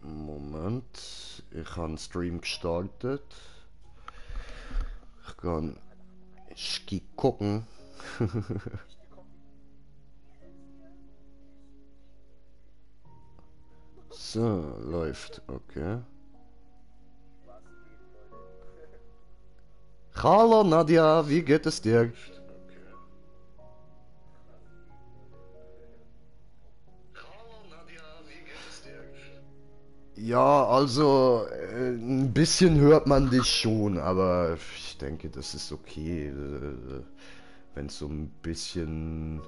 Moment, ich habe einen Stream gestartet. Ich kann gucken. So, läuft, okay. Hallo Nadja, wie geht es dir? Ja, also ein bisschen hört man dich schon, aber ich denke, das ist okay, wenn so ein bisschen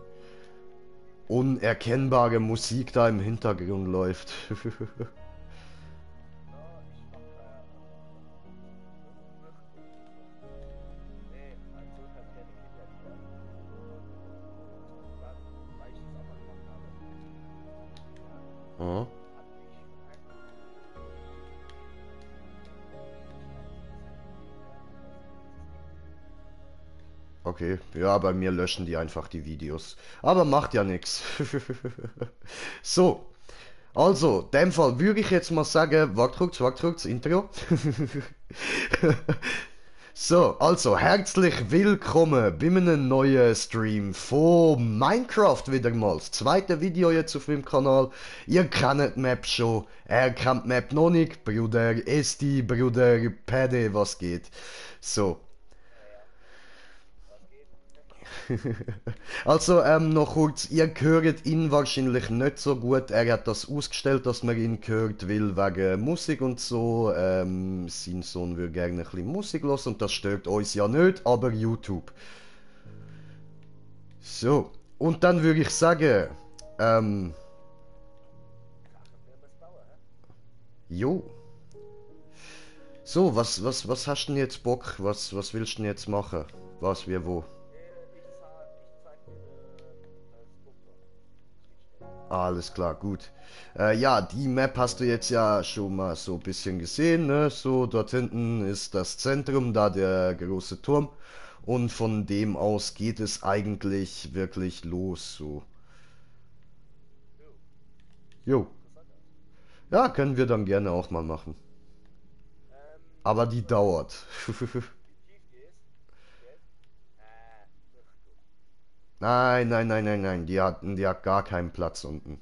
unerkennbare Musik da im Hintergrund läuft. Ja. Okay, ja, bei mir löschen die einfach die Videos. Aber macht ja nichts. So, also, in dem Fall würde ich jetzt mal sagen, wart kurz, Intro. So, also herzlich willkommen bei einem neuen Stream von Minecraft wieder mal. Das zweite Video jetzt auf meinem Kanal. Ihr kennt die Map schon, er kennt die Map noch nicht. Bruder Esti, Bruder Paddy, was geht? So. Also, noch kurz, ihr hört ihn wahrscheinlich nicht so gut. Er hat das ausgestellt, dass man ihn hört, will wegen Musik und so. Sein Sohn würde gerne ein bisschen Musik hören und das stört uns ja nicht, aber YouTube. So, und dann würde ich sagen, jo. So, was hast du denn jetzt Bock? Was willst du denn jetzt machen? Was, wie, wo? Alles klar, gut. Ja, die Map hast du jetzt ja schon mal so ein bisschen gesehen, ne? So, dort hinten ist das Zentrum, da der große Turm. Und von dem aus geht es eigentlich wirklich los, so. Jo. Ja, können wir dann gerne auch mal machen. Aber die dauert. Nein. Die hat gar keinen Platz unten.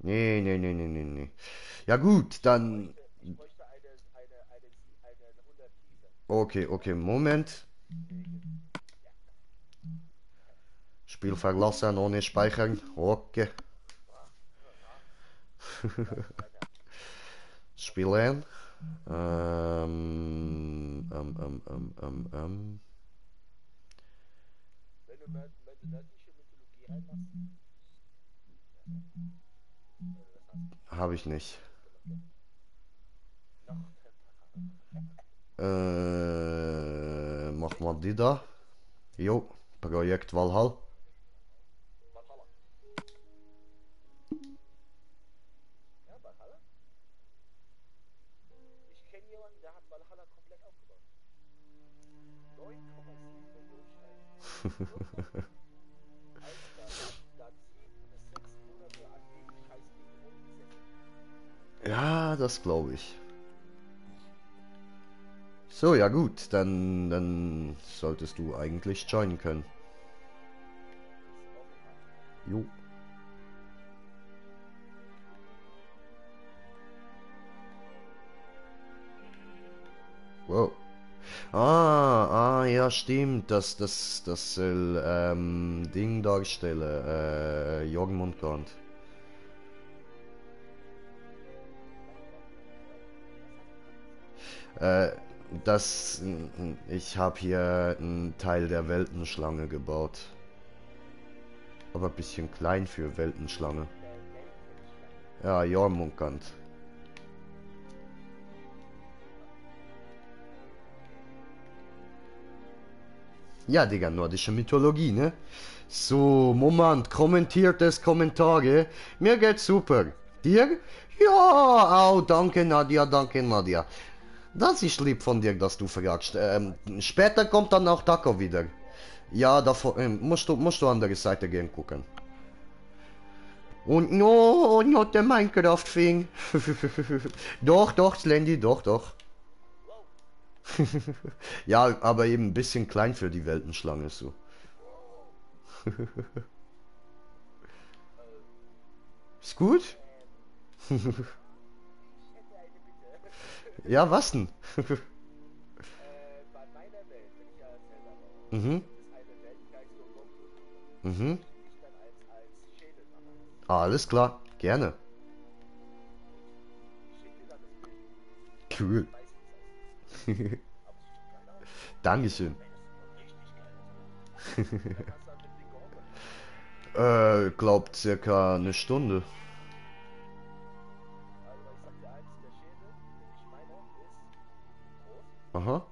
Nee. Ja gut, dann. Okay, Moment. Spiel verlassen ohne Speichern. Okay. Spielen. Ähm. Habe ich nicht. Mach mal die da. Jo, Projekt Valhall. Ja, das glaube ich. So, ja gut, dann solltest du eigentlich joinen können. Jo. Wow. Ja, stimmt. Das soll Ding darstellen. Jormungand. Äh, ich habe hier einen Teil der Weltenschlange gebaut. Aber ein bisschen klein für Weltenschlange. Ja, Jormungand. Ja, Digga, nordische Mythologie, ne? So, Moment, kommentiertes Kommentare. Mir geht's super. Dir? Ja, au, danke Nadja, danke Nadja. Das ist lieb von dir, dass du fragst. Später kommt dann auch Taco wieder. Ja, davor musst du an der Seite gehen gucken. Und no, not der Minecraft-Thing. Doch, Slendy, doch. Ja, aber eben ein bisschen klein für die Weltenschlange so. Ist gut? Ja, was denn? Mhm. Mhm. Alles klar, gerne. Cool. Dankeschön. Glaubt circa eine Stunde. Aha.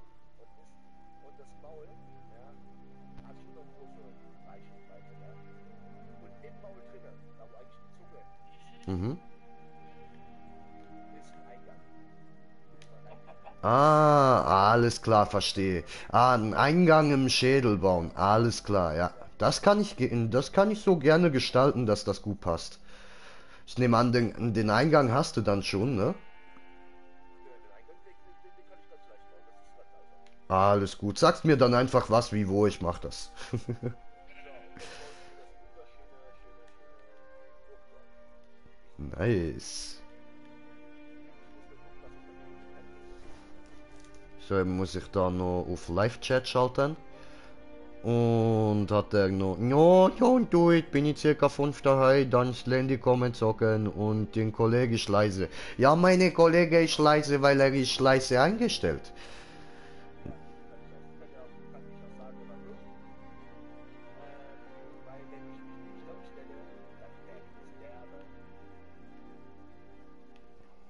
Mhm. Ah, alles klar, verstehe. Ah, einen Eingang im Schädel bauen. Alles klar, ja. Das kann ich so gerne gestalten, dass das gut passt. Ich nehme an, den Eingang hast du dann schon, ne? Alles gut. Sagst mir dann einfach was, wie, wo, ich mach das. Nice. So, muss ich da noch auf Live-Chat schalten. Und hat er noch, no, don't do it, bin ich circa 5 daheim, dann Slendy kommen zocken und den Kollege ist leise. Ja, meine Kollege ist leise, weil er ist leise eingestellt.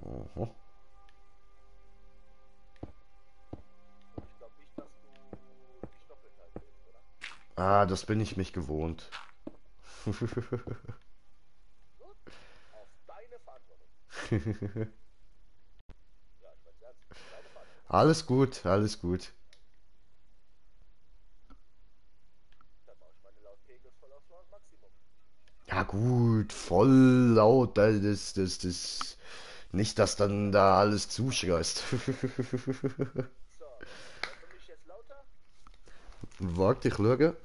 Aha. Ah, das bin ich mich gewohnt. Alles gut, alles gut. Ja gut, voll laut, das. Nicht, dass dann da alles zuschreist. Warte, ich schaue.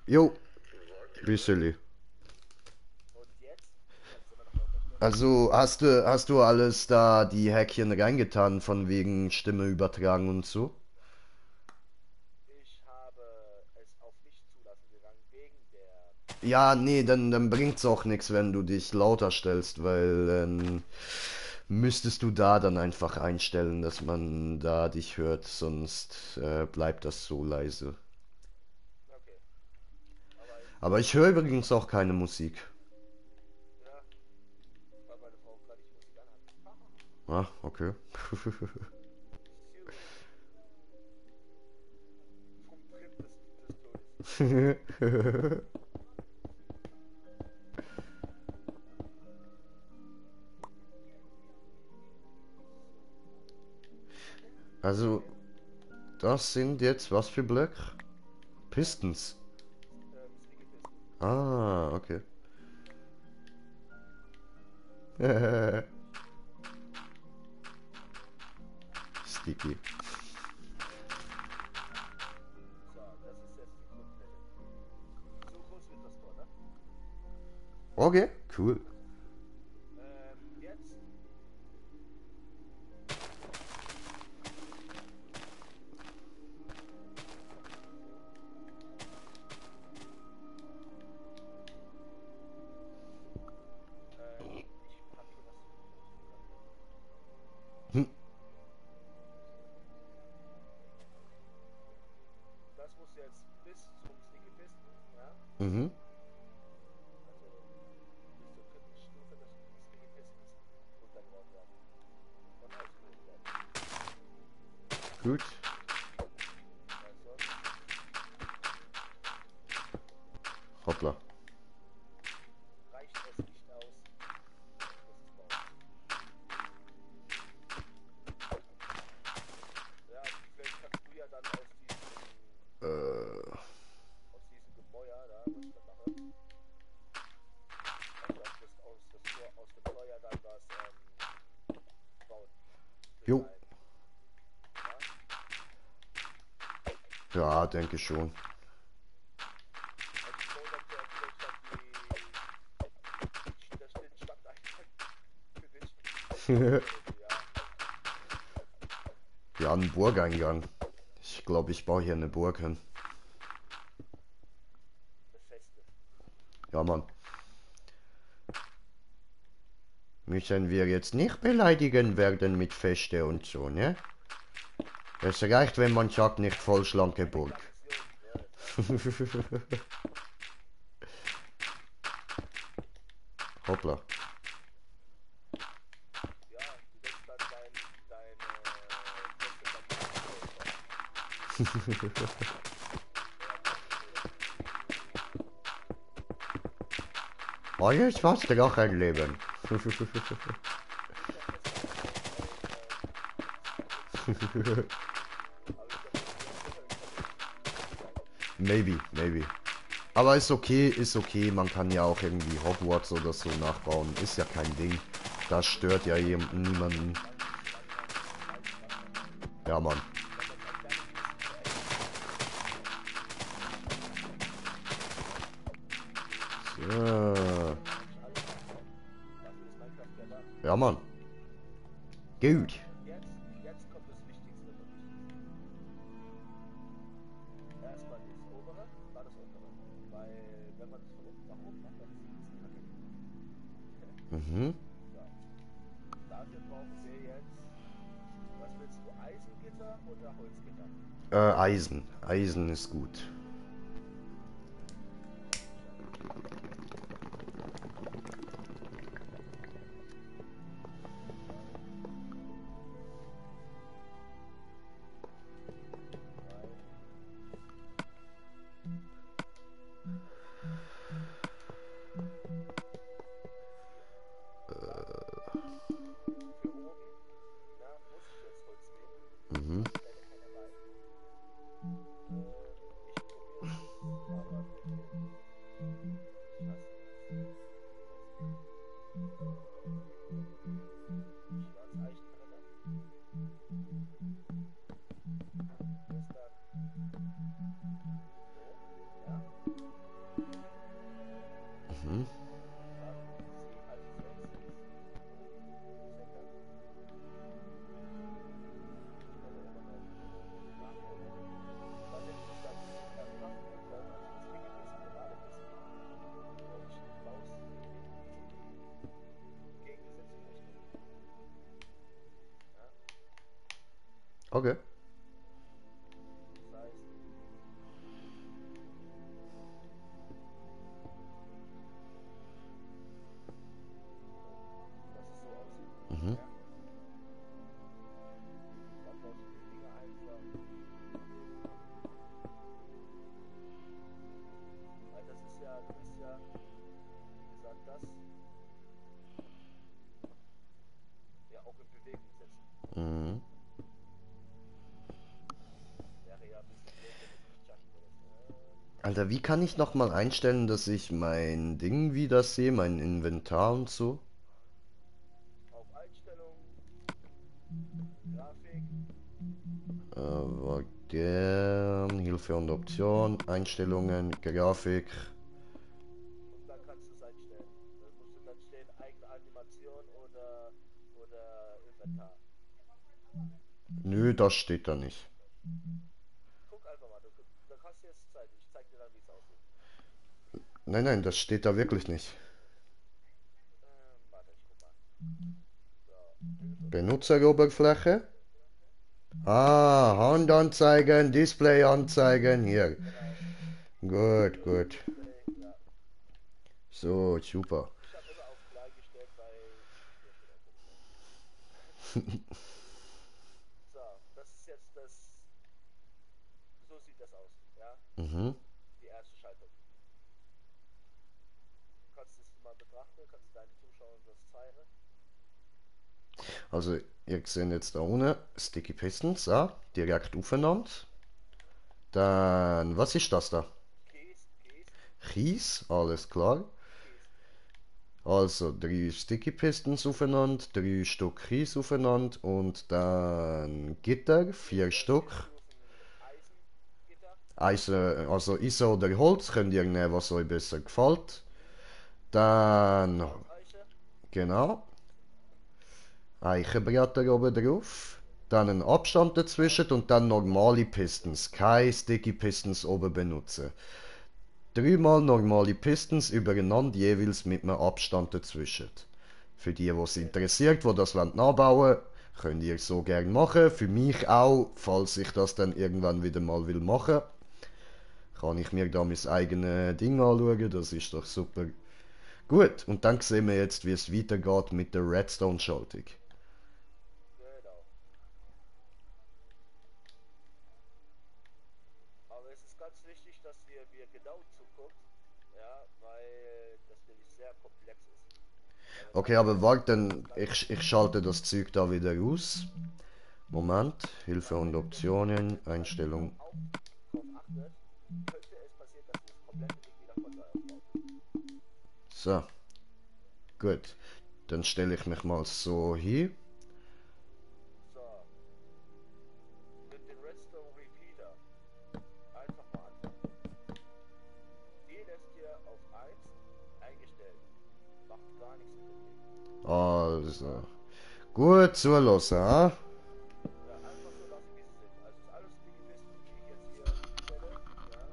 Jo, bisschen. Also hast du alles da die Häkchen reingetan von wegen Stimme übertragen und so? Ja, nee, dann bringt's auch nichts, wenn du dich lauter stellst, weil müsstest du da dann einfach einstellen, dass man da dich hört, sonst bleibt das so leise. Aber ich höre übrigens auch keine Musik. Ah, okay. Also, das sind jetzt was für Blöcke? Pistons. Ah, okay. Sticky. Okay, cool. Hm. Mhm. Gut. Hoppla. Jo. Ja, denke schon. Ja, ein Burgeingang. Ich glaube, ich baue hier eine Burg hin. Ja, Mann. Müssen wir jetzt nicht beleidigen werden mit Feste und so, ne? Es reicht, wenn man sagt, nicht vollschlanke Burg. Hoppla. Alles, was Drachen leben. Maybe, maybe. Aber ist okay. Man kann ja auch irgendwie Hogwarts oder so nachbauen. Ist ja kein Ding. Das stört ja niemanden. Ja, Mann. So. Ja, Mann. Gut. Mhm. Eisen. Eisen ist gut. Mhm. Mhm. Okay. Mhm. Mhm. Alter, wie kann ich nochmal einstellen, dass ich mein Ding wieder sehe, mein Inventar und so? Aber gern, Hilfe und Option, Einstellungen, Grafik. Nö, das steht da nicht. Nein, nein, das steht da wirklich nicht. Benutzeroberfläche? Ah, Handanzeigen, Displayanzeigen, hier. Gut, gut. So, super. Mhm. Also, ihr seht jetzt da unten Sticky Pistons, direkt aufeinander. Dann, was ist das da? Kies, alles klar. Also 3 Sticky Pistons aufeinander, 3 Stück Kies aufeinander und dann Gitter, 4 Stück. Eisen, also Eisen oder Holz könnt ihr nehmen, was euch besser gefällt. Dann, genau, Eichenbretter oben drauf. Dann einen Abstand dazwischen und dann normale Pistons. Keine Sticky Pistons oben benutzen. Dreimal normale Pistons übereinander, jeweils mit einem Abstand dazwischen. Für die, die es interessiert, die das nachbauen wollen, könnt ihr so gerne machen. Für mich auch, falls ich das dann irgendwann wieder mal will machen, kann ich mir da mein eigenes Ding anschauen. Das ist doch super. Gut, und dann sehen wir jetzt, wie es weitergeht mit der Redstone-Schaltung. Genau. Aber es ist ganz wichtig, dass ihr mir genau zuguckt, ja, weil das nämlich sehr komplex ist. Ja, wenn Okay, einer aber das nicht warte, versteht, dann ich schalte das Zeug da wieder aus. Moment, Hilfe und Optionen, wenn ihr genau Einstellung. drauf achtet, könnte es passieren, dass ihr das komplette Ding wieder von neu aufbaut. So, gut. Dann stelle ich mich mal so hin. So, mit dem Redstone Repeater einfach mal anfangen. Den lässt ihr auf 1 eingestellt. Macht gar nichts mit dem Ding. Also, Ja? gut zulassen, ha? Ja, einfach so lassen, wie sie sind. Also ist alles Sticky Pistons, die ich jetzt hier stelle. Ja.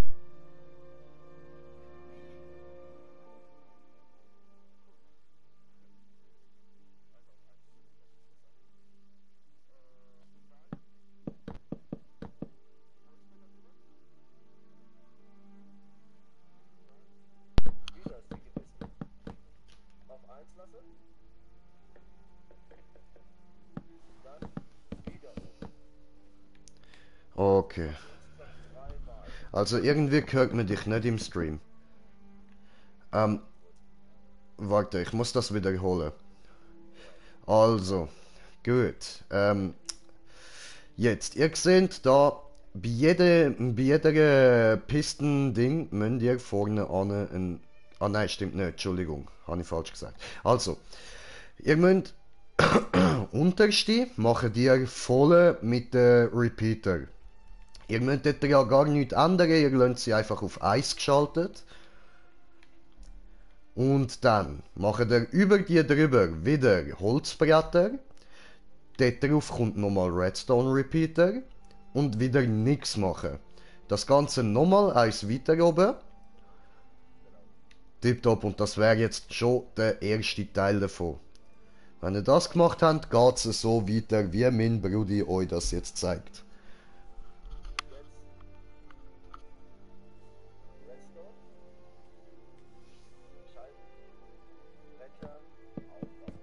Wieder Sticky Piston. Auf 1 lasse. Dann wieder oben. Das Okay. macht ihr insgesamt 3 Mal. Also irgendwie hört man dich nicht im Stream. Ähm, Gut. warte, ich muss das wiederholen. Genau. Also, gut. Jetzt, ihr seht da, bei jeder Pistending müsst ihr vorne an ein... Ah nein, stimmt nicht, Entschuldigung, habe ich falsch gesagt. Also, ihr müsst unterste machen ihr voll mit dem Repeater. Ihr müsst dort ja gar nichts ändern, ihr lasst sie einfach auf Eis geschaltet. Und dann macht ihr über die drüber wieder Holzbretter. Dort drauf kommt nochmal Redstone Repeater. Und wieder nichts machen. Das Ganze nochmal eins weiter oben. Genau. Tipptopp, und das wäre jetzt schon der erste Teil davon. Wenn ihr das gemacht habt, geht es so weiter, wie mein Brudi euch das jetzt zeigt. Jetzt Redstone. Schalten. Bretter. Aufbauen.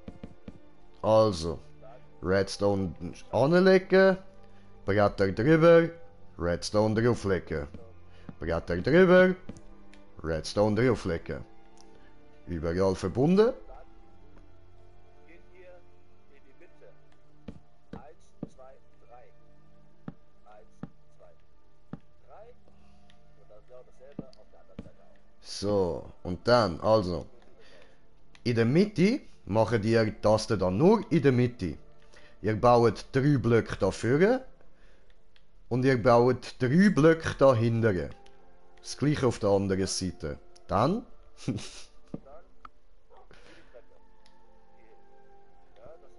Also, Dann Redstone schalten. anlegen, Bretter drüber, Redstone drauflegen. Redstone. Bretter drüber, Redstone drauflegen. Überall verbunden. Dann geht ihr in die Mitte. 1, 2, 3. 1, 2, 3. Und dann genau dasselbe auf der anderen Seite auch. So, und dann, also, So sieht das aus. in der Mitte machen die Taste dann nur in der Mitte. Ihr baut 3 Blöcke dafür und ihr baut 3 Blöcke dahinter. Das gleiche auf der anderen Seite. Dann, Und dann wie die Treppe. Die, ja, das.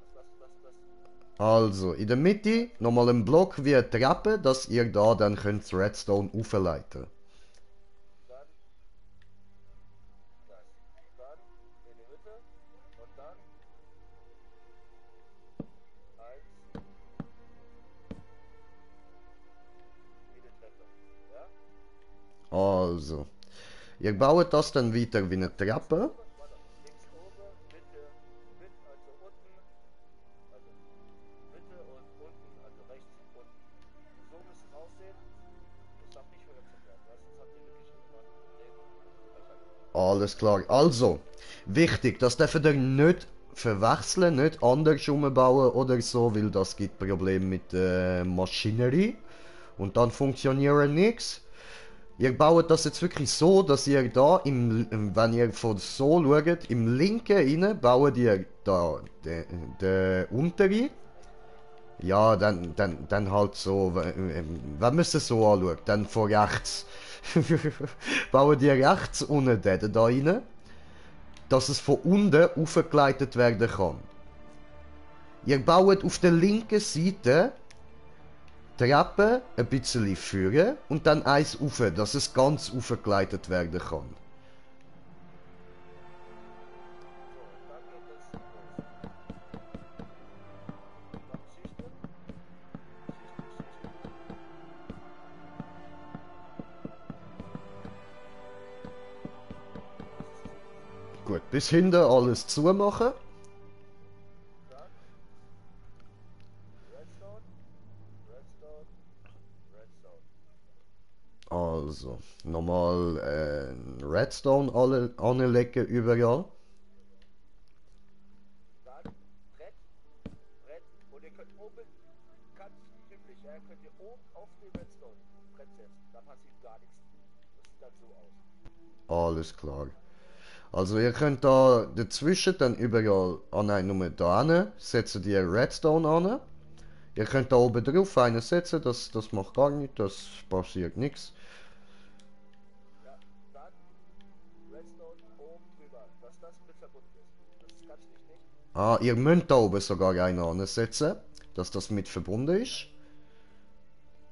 also, in der Mitte nochmal ein Block wie eine Treppe, dass ihr da dann könnt Redstone aufleiten. Dann das. Dann in die Mitte. Und dann 1 wie die Treppe. Ja? Also, ihr baut das dann weiter wie eine Links Treppe. oben, warte, links oben, Mitte, also unten, also Mitte und unten, also rechts unten. So müsste es aussehen. Das darf nicht verwechselt werden, weil sonst habt ihr wirklich irgendwann ein Problem. Alles klar. Also, wichtig, das dürft ihr nicht verwechseln, nicht anders umbauen oder so, weil das gibt Probleme mit der Maschinerie und dann funktioniert nichts. Ihr baut das jetzt wirklich so, dass ihr da, wenn ihr von so schaut, im linken innen baut ihr da den untere. Ja, dann halt so, wenn man es so anschaut, dann von rechts. Bauen die rechts unten den da rein, dass es von unten aufgeleitet werden kann. Ihr baut auf der linken Seite Treppen ein bisschen führen und dann eins rauf, dass es ganz aufgeleitet werden kann. Gut, bis hinten alles zumachen. Redstone, Redstone, Redstone. Also, nochmal Redstone alle anlegen überall. Dann Brett, Brett. Und ihr könnt oben, ganz üblich, ja, könnt ihr oben auf den Redstone Brett setzen. Da passiert gar nichts. Das sieht dann so aus. Alles klar. Also ihr könnt da dazwischen dann überall, nein, nur da hin, setzen die Redstone an. Ihr könnt da oben drauf einen setzen, das macht gar nichts, das passiert nichts. Ja, dann Redstone oben drüber, dass das mit verbunden ist. Das ist ganz wichtig. Ah, ihr müsst da oben sogar einen ansetzen, dass das mit verbunden ist.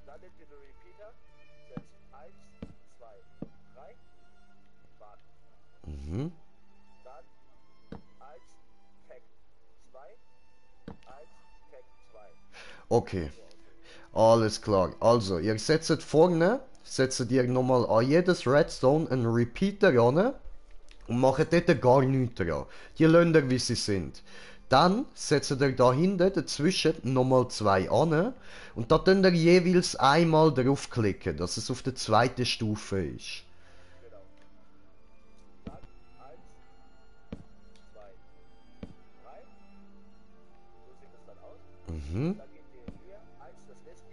Dann nehmt ihr den Repeater, setzt 1, 2, 3, warten. Mhm. Dann 1, Tag 2, 1, Tag 2. Okay, alles klar. Also, ihr setzt vorne, setzt ihr nochmal an jedes Redstone einen Repeater an und macht dort gar nichts dran. Die lasst ihr, wie sie sind. Dann setzt ihr da hinten dazwischen nochmal zwei an und da könnt ihr jeweils einmal draufklicken, dass es auf der zweiten Stufe ist. Genau. Dann 1, 2, 3. So sieht das dann aus. Mhm. Dann geht ihr hier, 1, das lässt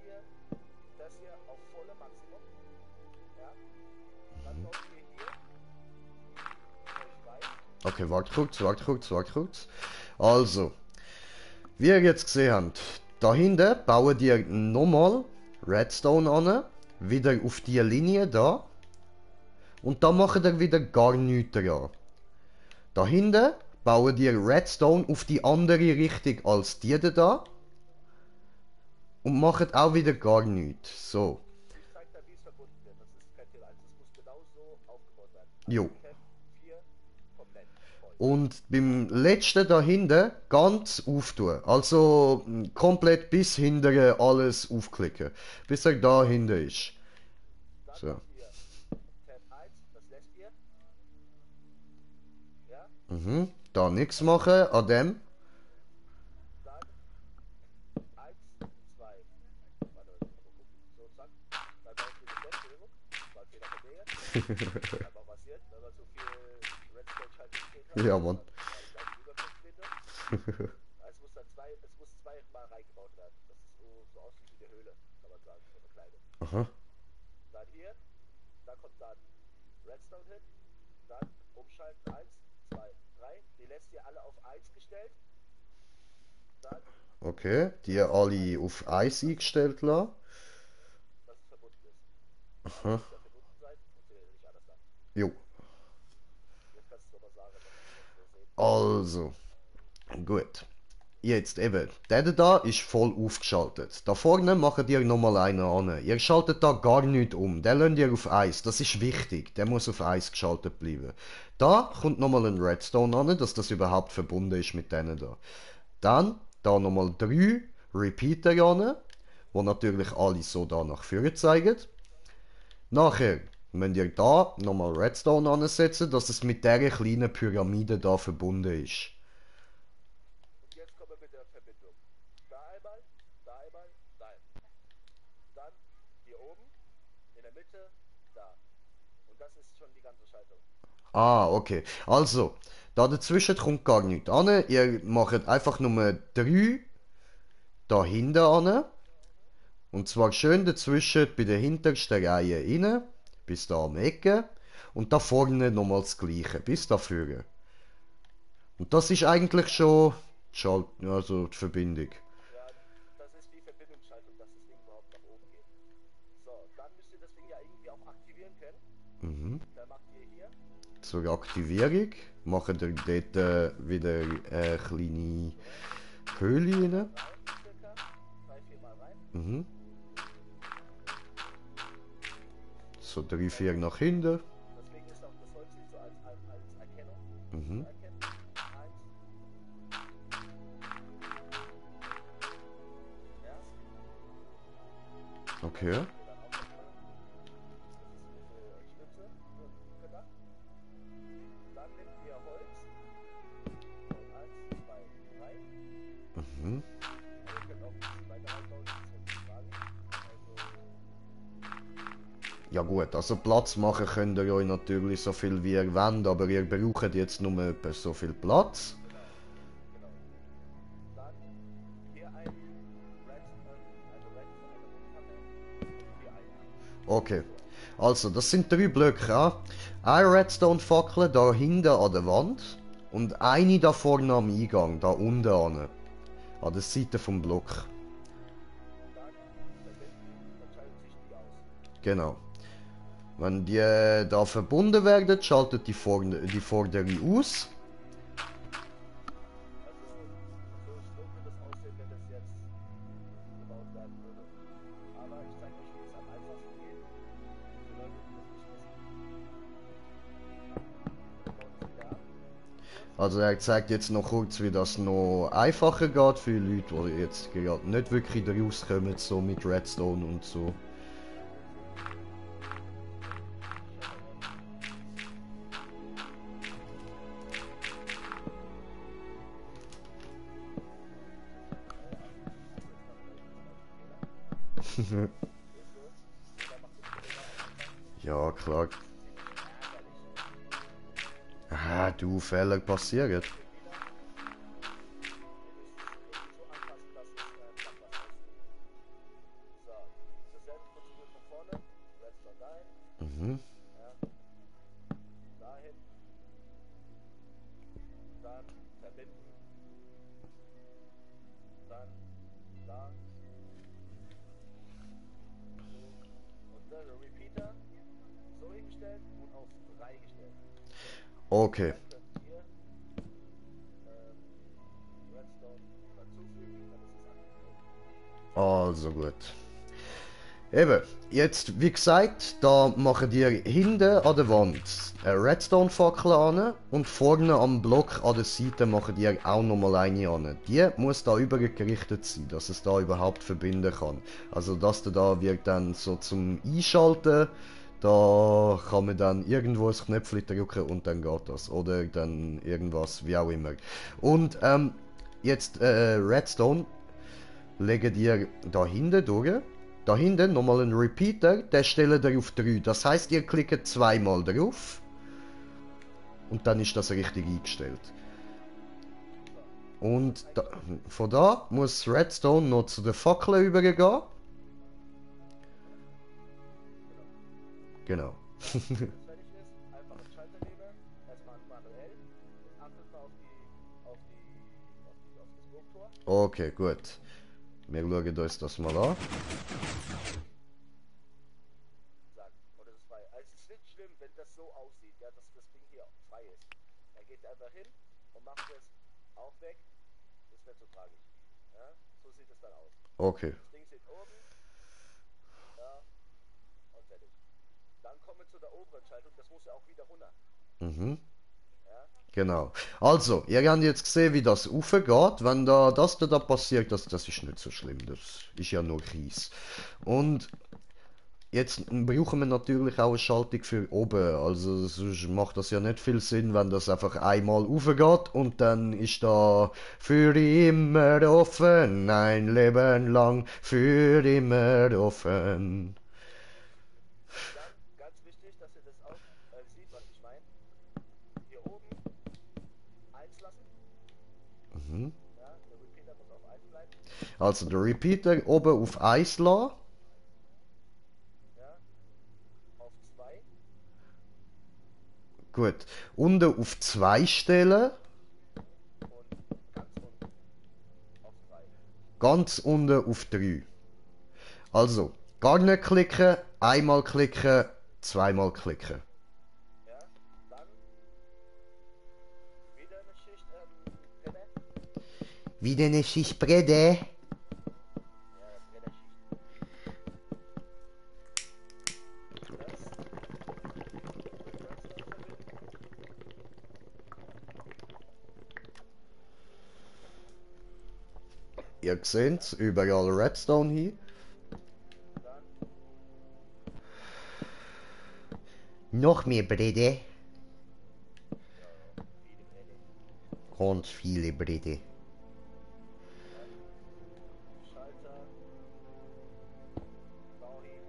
ihr, das hier auf volle Maximum. Ja. Dann kommt ihr hier euch rein. Okay, wart kurz. Also, wie ihr jetzt gesehen habt, da hinten bauen die nochmal Redstone an, wieder auf die Linie da. Und da machen ihr wieder gar nichts dran. Da hinten bauen die Redstone auf die andere Richtung als die da. Und machen auch wieder gar nichts. So, Ich zeige dann, wie es verbunden wird. Das ist kein Thema. Also es muss genau so aufgebaut werden. jo. Cap 4 komplett voll. Und beim letzten da hinten ganz auftun. Also komplett bis hinten alles aufklicken. Bis er da hinten ist. Dann So. macht ihr Tab 1, das lässt ihr. Ja. Mhm. Da nichts machen an dem. Dann 1, 2. Warte, mal gucken. So, zack. Dann baut ihr den Entschuldigung. War ein Fehler von mir jetzt. Einfach passiert, wenn man so viel Redstone halt steht hat. Ja, Mann. Es muss zweimal reingebaut werden. Das ist so aussieht wie eine Höhle, kann man sagen, so eine kleine. Aha. Dann hier, da kommt dann Redstone hin, dann umschalten 1, 2, 3. Die lässt ihr alle auf 1 gestellt. Dann, Okay. Die alle auf Eis eingestellt lassen. dass es verbunden ist. Aha. Muss ja verbunden sein, funktioniert ja nicht anders dann. Jo. Jetzt kannst du nochmal sagen, was wir sehen. Also. Gut. Jetzt eben, der da ist voll aufgeschaltet. Da vorne macht ihr nochmal einen an. Ihr schaltet da gar nichts um. Den lasst ihr auf Eis. Das ist wichtig. Der muss auf Eis geschaltet bleiben. Da kommt nochmal ein Redstone an, dass das überhaupt verbunden ist mit denen da. Dann da nochmal 3 Repeater an, wo natürlich alle so da nach vorne zeigen. Nachher müsst ihr da nochmal Redstone ansetzen, dass es mit der kleinen Pyramide da verbunden ist. Und jetzt kommen wir mit der Verbindung. Da einmal, da einmal, da einmal. Dann hier oben, in der Mitte, da. Und das ist schon die ganze Schaltung. Ah, okay. Also, da dazwischen kommt gar nichts an. Ihr macht einfach nur 3 da hinten an. Und zwar schön dazwischen bei der hintersten Reihe rein, bis da am Ecke. Und da vorne nochmal das gleiche, bis da vorne. Und das ist eigentlich schon also die Verbindung. Ja, das ist die Verbindungsschaltung, dass das Ding überhaupt nach oben geht. So, dann müsst ihr das Ding ja irgendwie auch aktivieren können. Mhm. Dann macht ihr hier Zur Aktivierung machen wir dort wieder eine kleine Höhle rein. rein, circa 3-4 Mal rein. Mhm. So 3-4 nach hinten. Deswegen ist auch das Holz nicht so als Erkennung Mhm. zu erkennen. 1, ja, Okay. hier dann auch nochmal. Das ist diese Stütze gedacht. Dann nehmt ihr Holz. So, 1, 2, 3. Mhm. Ihr könnt auch ein bisschen weiter reinbauen, das ist jetzt die Frage. Also, Ja gut, also Platz machen könnt ihr euch natürlich so viel wie ihr wollt, aber ihr braucht jetzt nur etwa so viel Platz. genau. Dann hier ein Redstone-Fackel und hier eine. Okay. Also, das sind 3 Blöcke. Ja? Eine Redstone-Fackel da hinten an der Wand und eine da vorne am Eingang, da unten an der Seite vom Block. Dann verbinden, dann schaltet sich die aus. Genau. Wenn die da verbunden werden, schaltet die vordere aus. Also, so wird es aussehen, wenn das jetzt gebaut werden würde. Aber ich zeige euch, wie es am einfachsten geht. Für Leute, die das nicht wissen. Wir bauen das wieder ab. Also er zeigt jetzt noch kurz, wie das noch einfacher geht für Leute, die jetzt gerade nicht wirklich rauskommen, so mit Redstone und so. Ja, klar. Ah, du, Fehler passieren. So, dasselbe Prozedur von vorne. Redstone dahin, Mhm. ja, dahin, dann verbinden, dann da, so, und dann der Repeater so hingestellt und auf 3 gestellt. Okay. Dann könnt ihr Redstone dazufügen, dann ist es aktiviert. Also gut. Eben, jetzt wie gesagt, da machen die hinten an der Wand eine Redstone-Fackel an und vorne am Block an der Seite machen die auch nochmal eine an. Die muss da übergerichtet sein, dass es da überhaupt verbinden kann. Also das da wird dann so zum Einschalten, da kann man dann irgendwo ein Knöpfchen drücken und dann geht das. Oder dann irgendwas, wie auch immer. Und jetzt Redstone legen die da hinten durch. Da hinten nochmal einen Repeater, der stellt ihr auf 3. Das heißt, ihr klickt zweimal drauf. Und dann ist das richtig eingestellt. Und da, von da muss Redstone noch zu der Fackel übergehen. Genau. Wenn es fertig ist, einfach einen Schalter nehmen, erstmal manuell und achtet mal auf das Burgtor. Okay, gut. Wir schauen uns das mal an. Sagt, und das ist frei. Also es ist nicht schlimm, wenn das so aussieht, ja, dass das Ding hier frei ist. Dann geht ihr einfach hin und macht es auch weg. Das ist nicht so tragisch. Ja, so sieht es dann aus. Okay. Das Ding steht oben. Ja, und fertig. Dann kommen wir zu der oberen Schaltung. Das muss ja auch wieder runter. Mhm. Ja, Genau. Also, ihr habt jetzt gesehen, wie das aufgeht. Wenn da das da passiert, das ist nicht so schlimm. Das ist ja nur Kies. Und jetzt brauchen wir natürlich auch eine Schaltung für oben. Also sonst macht das ja nicht viel Sinn, wenn das einfach einmal aufgeht und dann ist da für immer offen, ein Leben lang für immer offen. dann ganz wichtig, dass ihr das auch sieht, was ich meine. Hier oben 1 lassen. Mhm. Ja, der Repeater muss auf 1 bleiben. Also der Repeater oben auf 1 lassen. Gut. Unten auf 2 stellen. und ganz unten Ganz unten auf 3. auf 3. Also, gar nicht klicken, einmal klicken, zweimal klicken. Ja, dann wieder eine Schicht Brenne. Wieder eine Schicht Brede. Ja, Brennerschicht. Ihr seht's, überall Redstone hin. Dann Noch mehr Brede. viele Brenne. Und viele Brede. Schalter. Bauhi.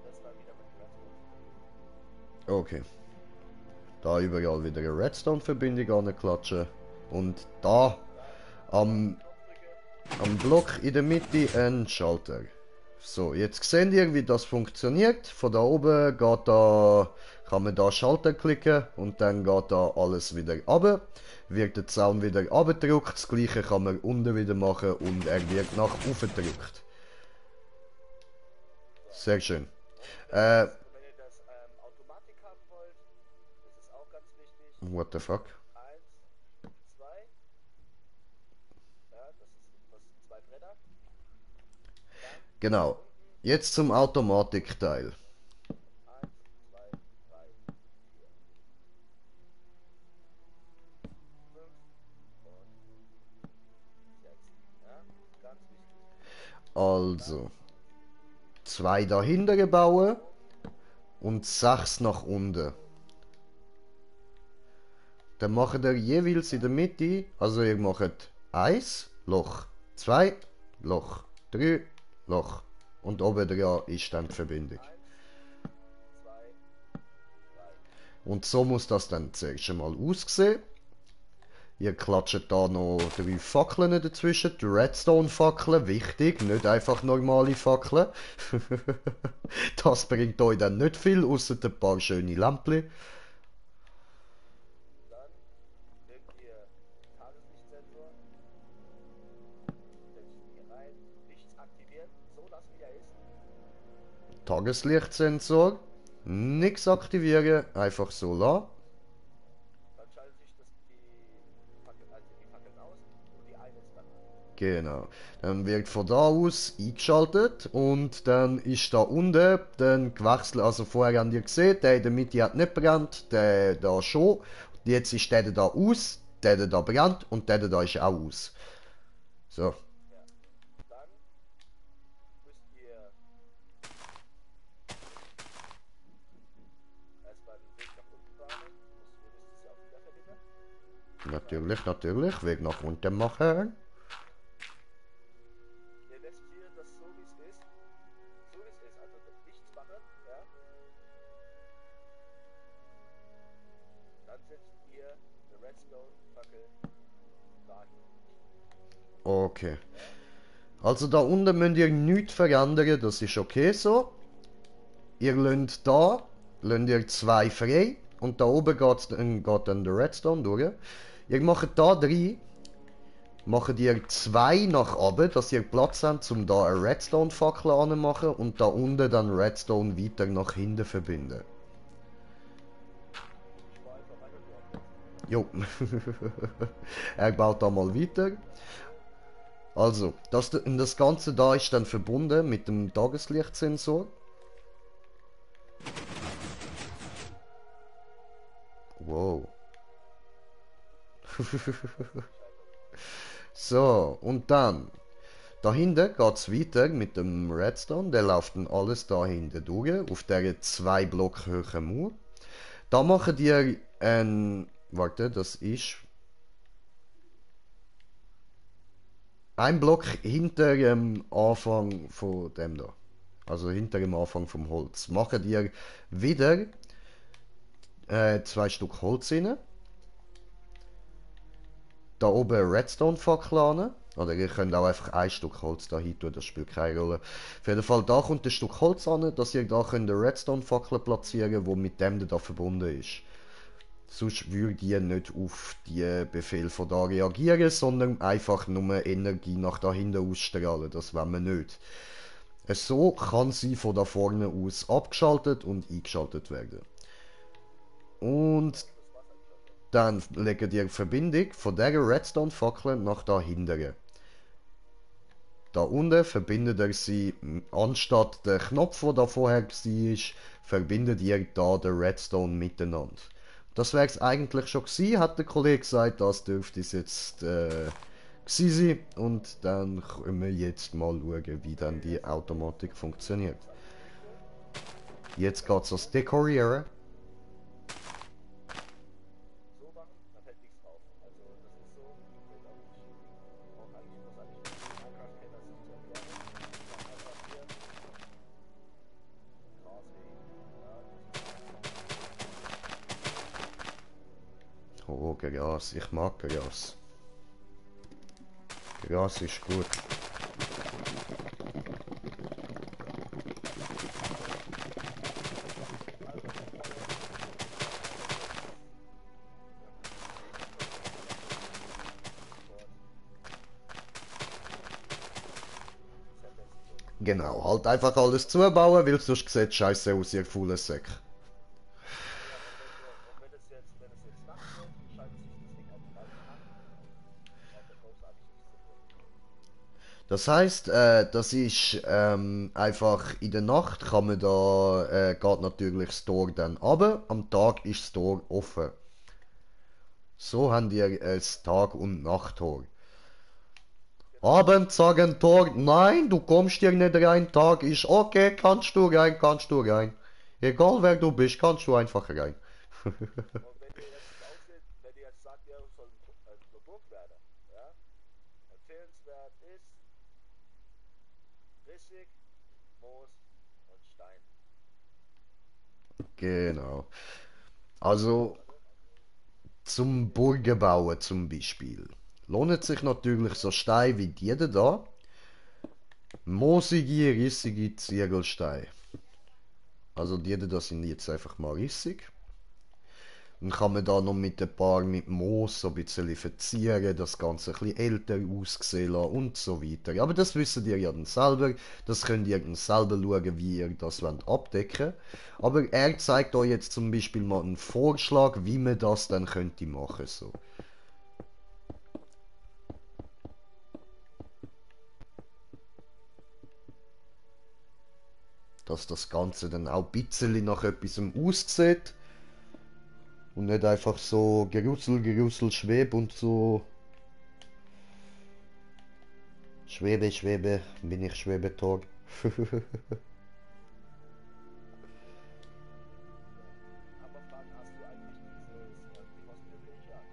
Das dann wieder mit Redstone. Okay. Da überall wieder eine Redstone-Verbindung anklatschen. Und da am, Knopf drücken. am Block in der Mitte ein Schalter. So, jetzt seht ihr, wie das funktioniert. Von da oben geht da, kann man da Schalter klicken und dann geht da alles wieder runter. Wird der Zaun wieder runtergedrückt. Das gleiche kann man unten wieder machen und er wird nach oben gedrückt. Sehr schön. Wenn ihr das Automatik haben wollt, das ist auch ganz wichtig. What the fuck? 1, 2. Ja, das sind 2 Bretter. Genau. Jetzt zum Automatikteil. 1, 2, 3, 4. 5 und 6. Ja, ganz wichtig. Also 2 dahinter bauen und 6 nach unten. Dann macht ihr jeweils in der Mitte, also ihr macht 1 Loch, 2 Loch, 3 Loch und oben dran ist dann die Verbindung. 1, 2, 3. Und so muss das dann zuerst einmal aussehen. Ihr klatscht da noch 3 Fackeln dazwischen, die Redstone-Fackeln, wichtig, nicht einfach normale Fackeln. Das bringt euch dann nicht viel, außer ein paar schöne Lämpchen. Dann nehmt ihr Tageslichtsensor, stellt ihn hier rein, Licht aktivieren, so lassen wie er ist. Tageslichtsensor, nichts aktivieren, einfach so lassen. Dann schaltet sich die Fackeln aus und die eine ist dann an. Genau. Dann wird von da aus eingeschaltet und dann ist da unten dann gewechselt. Also vorher habt ihr gesehen, der in der Mitte hat nicht brennt, der da schon. Jetzt ist der da aus, der da brennt und der da ist auch aus. So. Ja. Dann müsst ihr erstmal den Weg nach unten bahnen. Ihr wisst es ja auch wieder, Verbindung. Natürlich, Weg nach unten machen. Ihr lässt hier das so wie es ist. So wie es ist, also nichts machen, ja. Dann setzt ihr eine Redstone-Fackel dahin. Okay. Also da unten müsst ihr nichts verändern, das ist okay so. Ihr lasst ihr 2 frei und da oben geht dann der Redstone durch. Ihr macht da 3, macht ihr 2 nach oben, dass ihr Platz habt, um da eine Redstone-Fackel anzumachen und da unten dann Redstone weiter nach hinten verbinden. Ich war einfach weiter dort. Jo. Er baut da mal weiter. Also, das Ganze da ist dann verbunden mit dem Tageslichtsensor. Wow. So, und dann, dahinter geht es weiter mit dem Redstone, der läuft dann alles da hinten durch, auf der 2 Block hohen Mauer. Da macht ihr ein, warte, das ist ein Block hinter dem Anfang von dem da. Also hinter dem Anfang vom Holz. Macht ihr wieder 2 Stück Holz rein. Da oben Redstone-Fackel an. Oder ihr könnt auch einfach ein Stück Holz da hin tun, das spielt keine Rolle. Auf jeden Fall, da kommt ein Stück Holz an, dass ihr da könnt eine Redstone-Fackel platzieren könnt, die mit dem da verbunden ist. Sonst würde ihr nicht auf die Befehl von da reagieren, sondern einfach nur Energie nach da hinten ausstrahlen. Das wollen wir nicht. So kann sie von da vorne aus abgeschaltet und eingeschaltet werden. Und dann legen die Verbindung von dieser Redstone-Fackel nach da hinten. Da unten verbindet er sie, anstatt der Knopf, der da vorher war, verbindet ihr da den Redstone miteinander. Das wäre es eigentlich schon gewesen, hat der Kollege gesagt, das dürfte es jetzt gewesen sein. Und dann können wir jetzt mal schauen, wie dann die Automatik funktioniert. Jetzt geht es ans Dekorieren. So machen, dann fällt nichts drauf. Also das ist so, fällt auch nicht. Braucht eigentlich großartig Minecraft-Kenner sich zu erklären. Dann einfach hier Gras wegen. Ja, Oh, Gras, ich mag Gras. Gras ist gut. Genau, halt einfach alles zubauen, weil sonst sieht scheiße aus, ihr faulen Säck. und wenn es jetzt Nacht wird, schaltet sich das Ding automatisch an. Braucht er großartig nichts zu tun. Das heißt, das ist einfach in der Nacht kann man da, geht natürlich das Tor dann runter, am Tag ist das Tor offen. So haben die ein Tag- und Nachttor. Abends sagen Tor, nein, du kommst hier nicht rein, Tag ist okay, kannst du rein, kannst du rein. Egal wer du bist, kannst du einfach rein. Und wenn ihr jetzt nicht aussieht, wenn ihr jetzt sagt, ihr soll eine Burg werden, ja, empfehlenswert ist Rissig, Moos und Stein. Genau. Also zum Burgen bauen zum Beispiel. Lohnt sich natürlich so Steine wie die da. Moosige, rissige Ziegelsteine. Also die da sind jetzt einfach mal rissig. Dann kann man da noch mit ein paar mit Moos so ein bisschen verzieren, das Ganze ein bisschen älter aussehen lassen und so weiter. Aber das wisst ihr ja dann selber, das könnt ihr dann selber schauen, wie ihr das abdecken wollt. Aber er zeigt euch jetzt zum Beispiel mal einen Vorschlag, wie man das dann könnte machen so. Dass das Ganze dann auch ein bisschen nach etwas aussieht. Und nicht einfach so Gerussel, Schweb und so. Schwebe, bin ich Schwebetag. Aber fragen, hast du eigentlich dieses Frostprivilegium?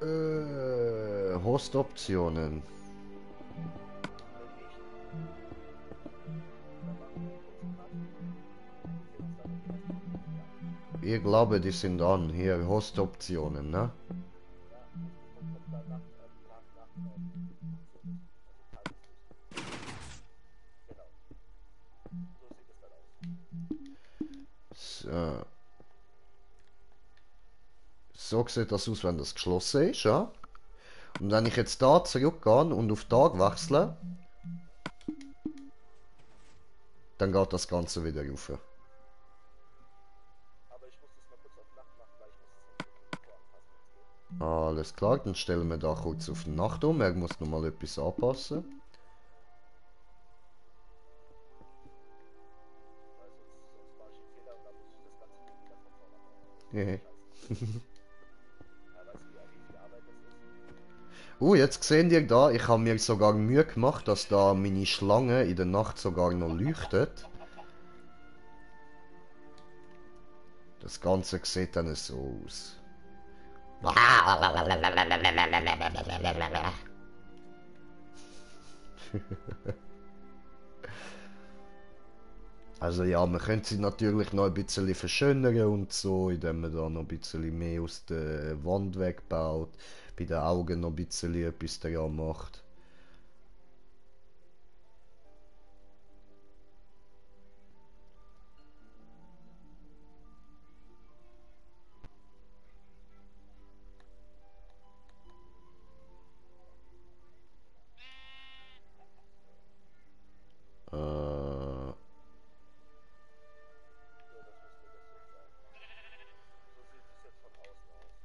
äh, Hostoptionen. Wenn nicht, dann machen wir einen kurzen Cut. Wir sehen uns dann in den nächsten Video. Ich glaube, die sind an. Hier, Hostoptionen, ne? Ja, und kommt dann nach Genau. So sieht es dann aus. So. So sieht das aus, wenn das geschlossen ist, ja? Und wenn ich jetzt da zurückgehe und auf Tag wechsle, dann geht das Ganze wieder rauf. Aber ich muss das mal kurz auf Nacht machen, weil ich muss es noch voranpassen, wenn es geht. Alles klar, dann stellen wir da kurz auf die Nacht um. Er muss noch mal etwas anpassen. Weil sonst mache ich einen Fehler und dann muss ich das Ganze wieder von vorne machen. Yeah. Ja, weißt du, wie viel Arbeit das ist? Jetzt seht ihr da, ich habe mir sogar Mühe gemacht, dass da meine Schlange in der Nacht sogar noch leuchtet. Das Ganze sieht dann so aus. Also ja, man könnte sie natürlich noch ein bisschen verschönern und so, indem man da noch ein bisschen mehr aus der Wand wegbaut, bei den Augen noch ein bisschen etwas daran macht. Äh, So, das müsste das jetzt sein. So sieht es jetzt von außen aus.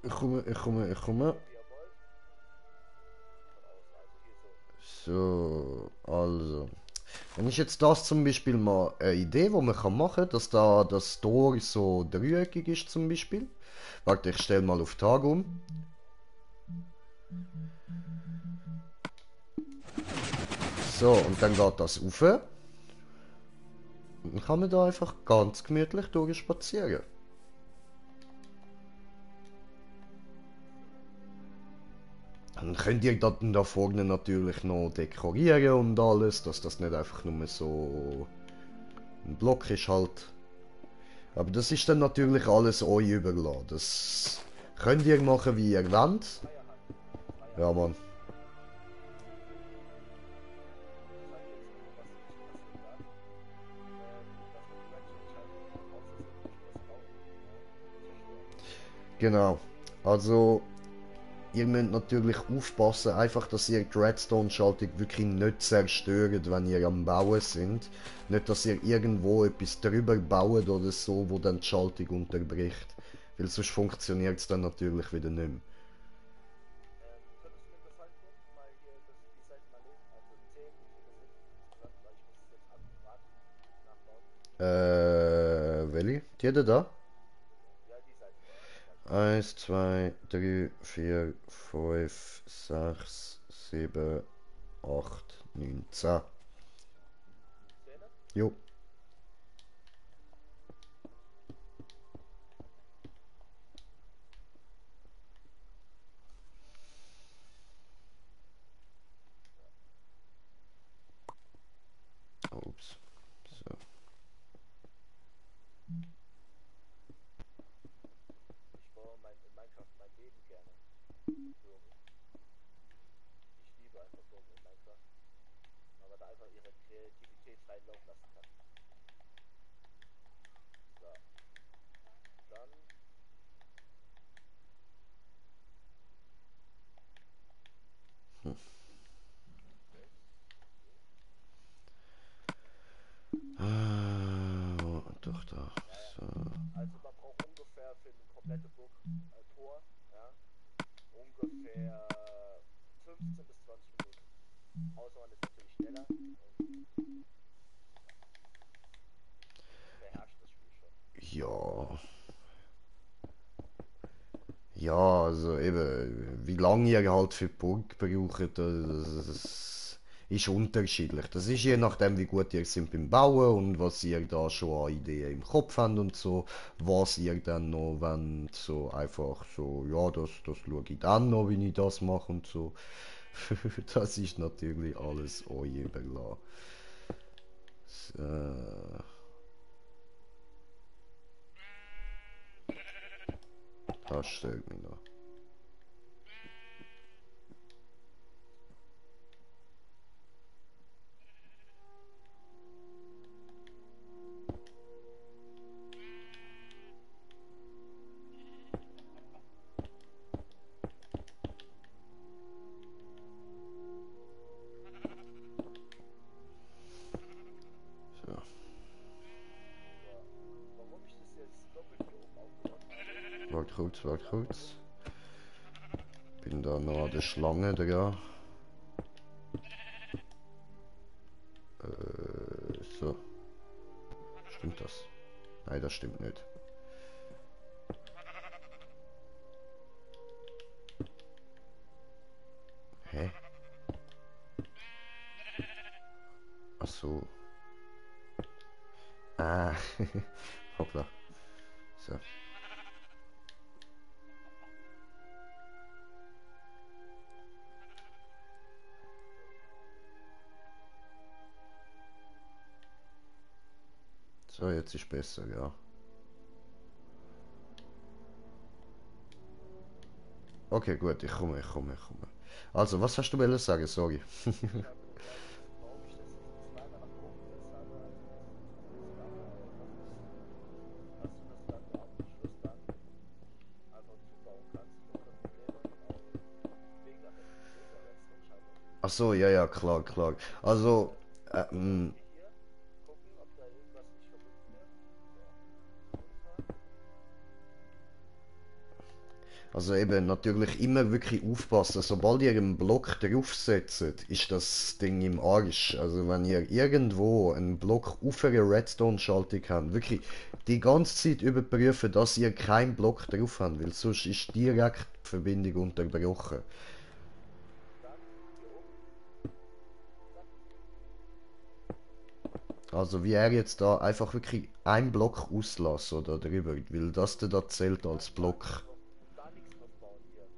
ich komme. Wie ihr wollt. Von außen, also hier so. So, also. Wenn ich jetzt das zum Beispiel mal eine Idee, wo man kann machen, dass da das Tor so dreieckig ist zum Beispiel. Warte, ich stelle mal auf Tag um. So, und dann geht das rauf. Und dann kann man da einfach ganz gemütlich durchspazieren. Dann könnt ihr da vorne natürlich noch dekorieren und alles, dass das nicht einfach nur so ein Block ist halt. Aber das ist dann natürlich alles euch überlassen. Das könnt ihr machen, wie ihr wollt. Freie Hand. Freie Ja, Hand. Mann. Ich zeige jetzt nur, was nicht passieren darf. Dass die Redstone-Schaltung außersetzen, das bauen. Zerstören. Genau. Also, ihr müsst natürlich aufpassen, einfach, dass ihr die Redstone-Schaltung wirklich nicht zerstört, wenn ihr am Bauen sind. Nicht, dass ihr irgendwo etwas drüber baut oder so, wo dann die Schaltung unterbricht. Weil sonst funktioniert es dann natürlich wieder nicht mehr. Könntest du mir einen Gefallen tun? Mal hier die Seiten mal lesen, also zählen, wie viele sind insgesamt, weil ich muss es jetzt akkurat nachbauen. Welche? Jeder da? Ja, die Seite da. Die Seite. 1, 2, 3, 4, 5, 6, 7, 8, 9, 10. Zähne? Jo. Ups. So. Ich baue in Minecraft mein Leben gerne. Burgen. Ich liebe einfach Burgen in Minecraft. Weil man da einfach ihre Kreativität freien Lauf lassen kann. So. Dann. Das. Doch da. Ja, ja. So. Also man braucht ungefähr für eine komplette Burg Tor, ja, ungefähr 15 bis 20 Minuten. Außer man ist natürlich schneller und beherrscht das Spiel schon. Ja. Ja, also eben, wie lange ihr halt für die Burg braucht, das ist unterschiedlich. Das ist je nachdem, wie gut ihr seid beim Bauen und was ihr da schon an Ideen im Kopf habt und so, was ihr dann noch wollt, so einfach so, ja, das schaue ich dann noch, wie ich das mache und so. Das ist natürlich alles euch überlassen. So, das stört mich noch. So, So. Warum ich das jetzt doppelt hier oben aufgebaut habe, warte kurz, warte kurz. Bin da noch an der Schlange dran. So. Stimmt das? Nein, das stimmt nicht. Hä? Ach so. Ah. Hoppla. So. So, jetzt ist besser, ja. Okay, gut, ich komme, ich komme, ich komme. Also, was hast du wollen sagen? Sorry. Ich habe gesagt, warum ich das nicht zweimal nach oben gesetzt habe, also das Level einfach ist, dass du das dann am Schluss dann einfach zubauen kannst, ohne Probleme, auch wegen der Redstone-Schaltung. Ach so, ja, ja, klar, klar. Also, So, ähm, hier, gucken, ob da irgendwas nicht verbunden wird. So, runter. also eben natürlich immer wirklich aufpassen. Sobald ihr einen Block draufsetzt, ist das Ding im Arsch. Also wenn ihr irgendwo einen Block auf einer Redstone-Schaltung habt, wirklich die ganze Zeit überprüfen, dass ihr keinen Block drauf habt, weil sonst ist direkt die Verbindung unterbrochen. Dann hier oben. Zack. Also wie er jetzt da einfach wirklich einen Block auslässt oder drüber, weil das da zählt als Block. Da nichts drauf bauen hier.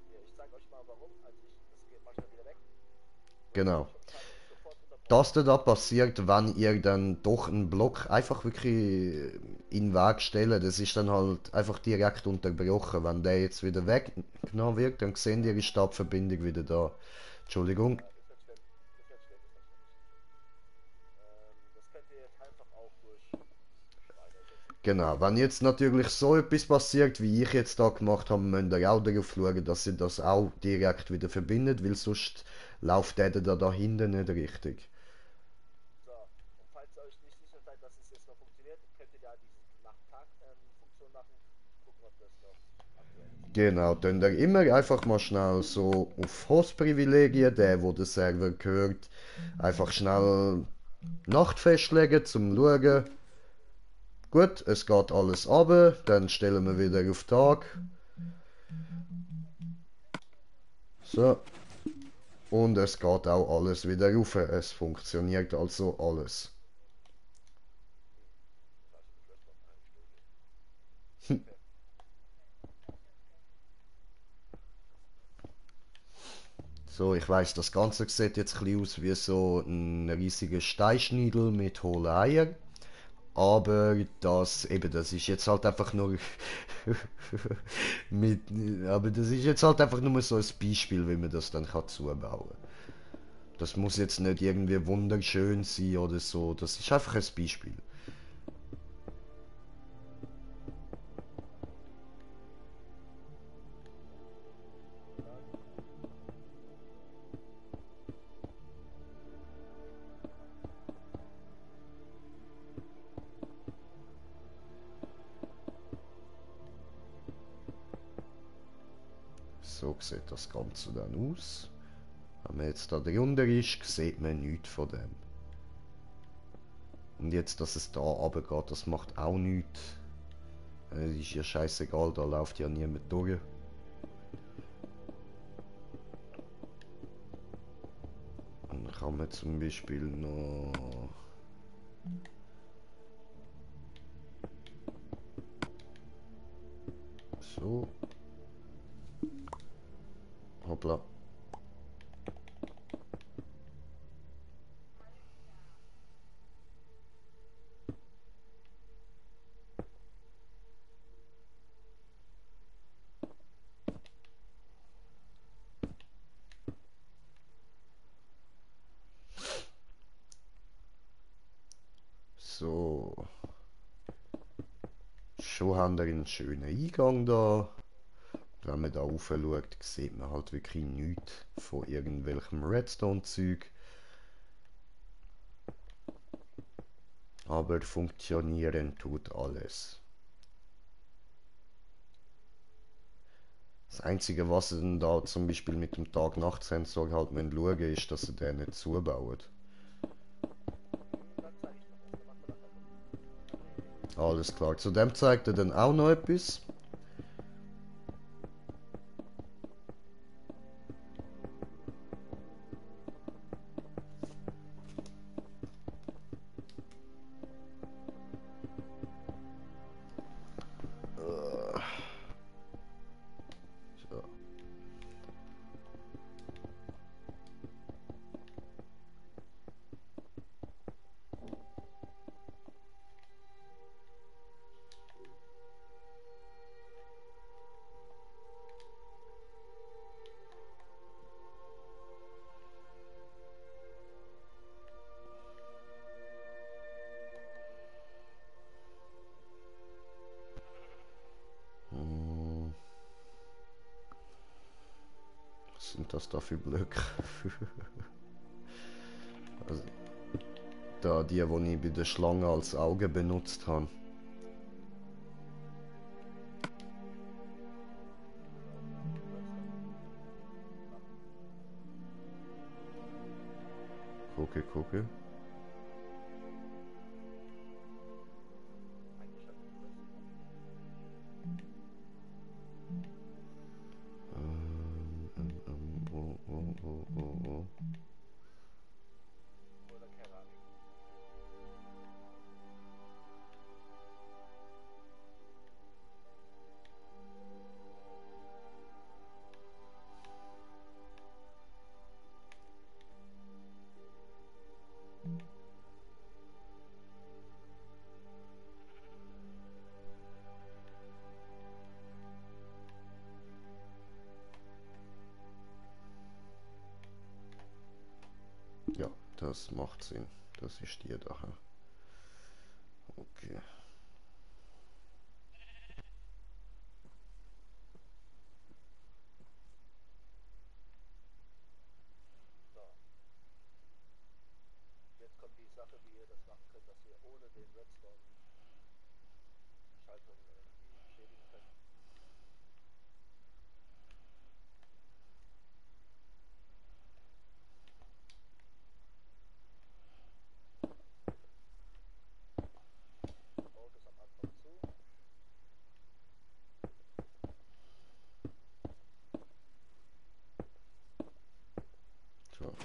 Hier, ich zeig euch mal warum. Also das geht, mach ich dann wieder weg. So, Genau. sofort unterbrochen. Das da passiert, wenn ihr dann doch einen Block einfach wirklich in den Weg stellt, das ist dann halt einfach direkt unterbrochen. Wenn der jetzt wieder weggenommen wird, dann sehen ihr die Stabverbindung wieder da. Entschuldigung. Ja, das ist nicht schlimm. Das ist nicht schlimm, das ist nicht schlimm. Das könnt ihr jetzt einfach auch durch Schweine ersetzen. Genau, wenn jetzt natürlich so etwas passiert, wie ich jetzt da gemacht habe, müsst ihr auch darauf schauen, dass ihr das auch direkt wieder verbindet, weil sonst läuft der da hinten nicht richtig. So, und falls ihr euch nicht sicher seid, dass es jetzt noch funktioniert, könnt ihr ja diese Nacht-Tag-Funktion machen. Gucken, ob das noch aktuell ist. Genau, dann ihr immer einfach mal schnell so auf Hostprivilegien, der wo der Server gehört, einfach schnell Nacht festlegen zum Schauen. Gut, es geht alles runter, dann stellen wir wieder auf Tag. So, und es geht auch alles wieder rauf. Es funktioniert also alles. Das heißt, mit Redstone eingestellt. Okay. So, ich weiß, das Ganze sieht jetzt ein bisschen aus wie so ein riesiger Steinschniedel mit hohlen Eiern. Aber das ist jetzt halt einfach nur mit, aber das ist jetzt halt einfach nur so ein Beispiel, wie man das dann kann zubauen. Das muss jetzt nicht irgendwie wunderschön sein oder so. Das ist einfach ein Beispiel. Dann, So sieht das Ganze dann aus. Wenn man jetzt da drunter ist, sieht man nichts von dem. Und jetzt, dass es da runtergeht, das macht auch nichts. Ist ja scheißegal, da läuft ja niemand durch. Und dann kann man zum Beispiel noch... So. Hoppla. So. Schon haben wir einen schönen Eingang da. Wenn man da rauf schaut, sieht man halt wirklich nichts von irgendwelchem Redstone-Zeug. Aber funktionieren tut alles. Das Einzige, was sie dann da zum Beispiel mit dem Tag-Nacht-Sensor halt schauen müssen, ist, dass sie den nicht zubauen. dann zeige ich noch was. Dann machen wir nachher noch. Alles klar. Zudem zeigt er dann auch noch etwas. So. das da für Blöcke. Also, da die ich bei der Schlange als Auge benutzt habe. Gucke. Oh. Oder Keramik. Ja, das macht Sinn. Das ist die da. Okay. So. Jetzt kommt die Sache, wie ihr das machen könnt, dass ihr ohne den Redstone-Schaltung irgendwie beschädigen könnt. Baut es am Anfang zu. So.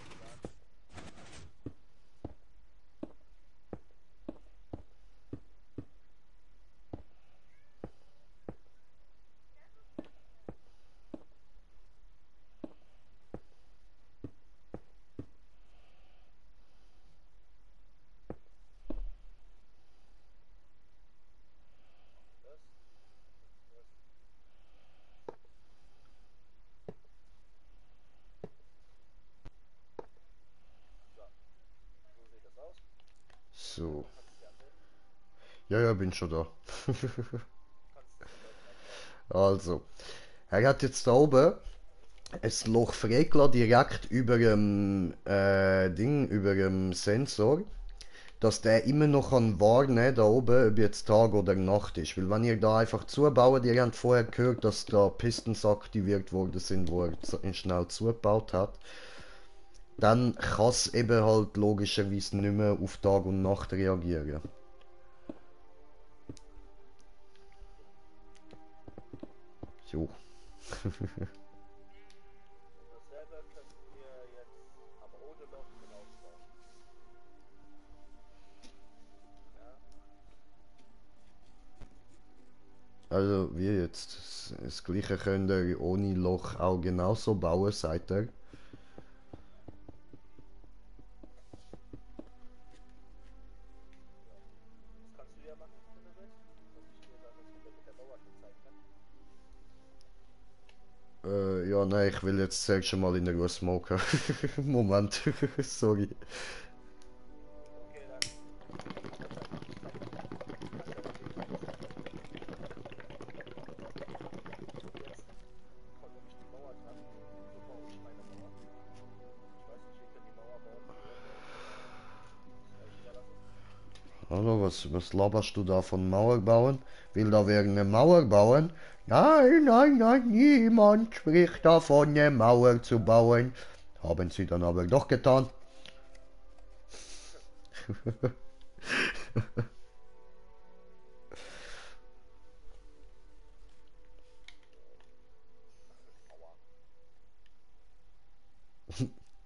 Das. So. So sieht das aus. So. Kannst du dir ansehen? Ja, bin schon da. Kannst du den Leuten erklären. Also, er hat jetzt da oben ein Loch freigelassen, direkt über dem über dem Sensor, dass der immer noch kann warnen da oben, ob jetzt Tag oder Nacht ist. Weil wenn ihr da einfach zubaut, ihr habt vorher gehört, dass da Pistons aktiviert worden sind, wo er schnell zugebaut hat, dann kann es eben halt logischerweise nicht mehr auf Tag und Nacht reagieren. Jo. Dasselbe könnt ihr jetzt am roten Loch genauso bauen. Ja, Also wie jetzt. Das gleiche könnt ihr ohne Loch auch genauso bauen, sagt er. das kannst du ja machen, wenn du willst. Dass ich dir dann das mit der Mauer schon zeigen kann. Ja, nein, ich will jetzt zuerst schon mal in der Ruhe smoken. Moment, sorry. Okay, dann. Kannst ja mal sehen, wie das ist. Jetzt kommt nämlich die Mauer dran. So baue ich meine Mauer. Ich weiß nicht, ihr könnt die Mauer bauen, wie ihr wollt. Ist euch überlassen. Hallo, was laberst du da von Mauer bauen? Will da wer eine Mauer bauen? Nein, niemand spricht davon, eine Mauer zu bauen. Haben sie dann aber doch getan.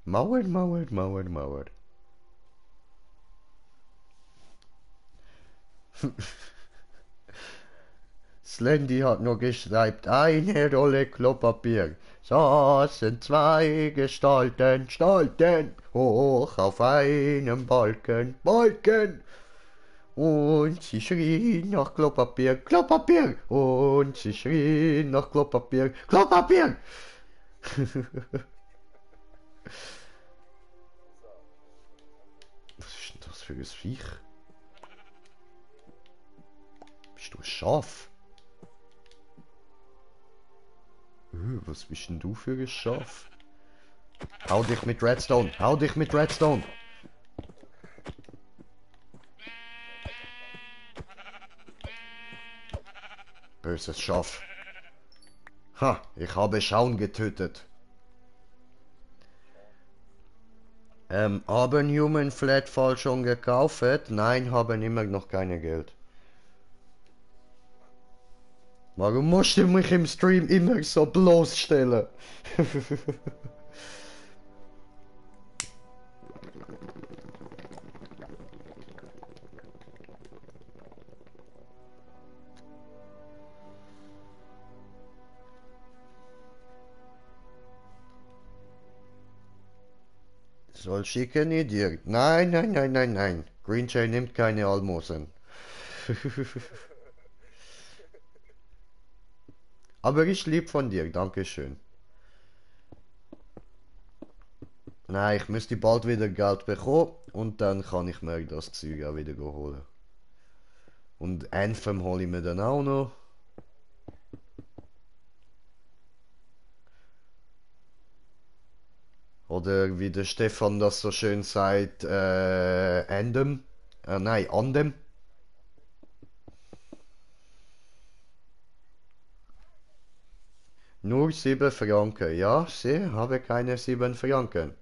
Mauer. Slendy hat nur geschreibt, eine Rolle Klopapier. Saßen zwei Gestalten, hoch auf einem Balken. Und sie schrien nach Klopapier. Und sie schrien nach Klopapier. So. Was ist denn das für ein Viech? Bist du ein Schaf? Was bist denn du für ein Schaf? Hau dich mit Redstone. Hau dich mit Redstone. Böses Schaf. Ha, ich habe Schaun getötet. Haben Human Flatfall schon gekauft? Nein, haben immer noch keine Geld. Warum musst du mich im Stream immer so bloßstellen? Soll schicken ich dir? Nein, nein, nein, nein, nein. Green Jay nimmt keine Almosen. Aber ich lieb von dir, Dankeschön. Nein, ich müsste bald wieder Geld bekommen und dann kann ich mir das Zeug auch wieder holen. Und Anthem hole ich mir dann auch noch. Oder wie der Stefan das so schön sagt, Andem. Nein, Andem. Nur 7 Franken. Ja, sie habe keine 7 Franken.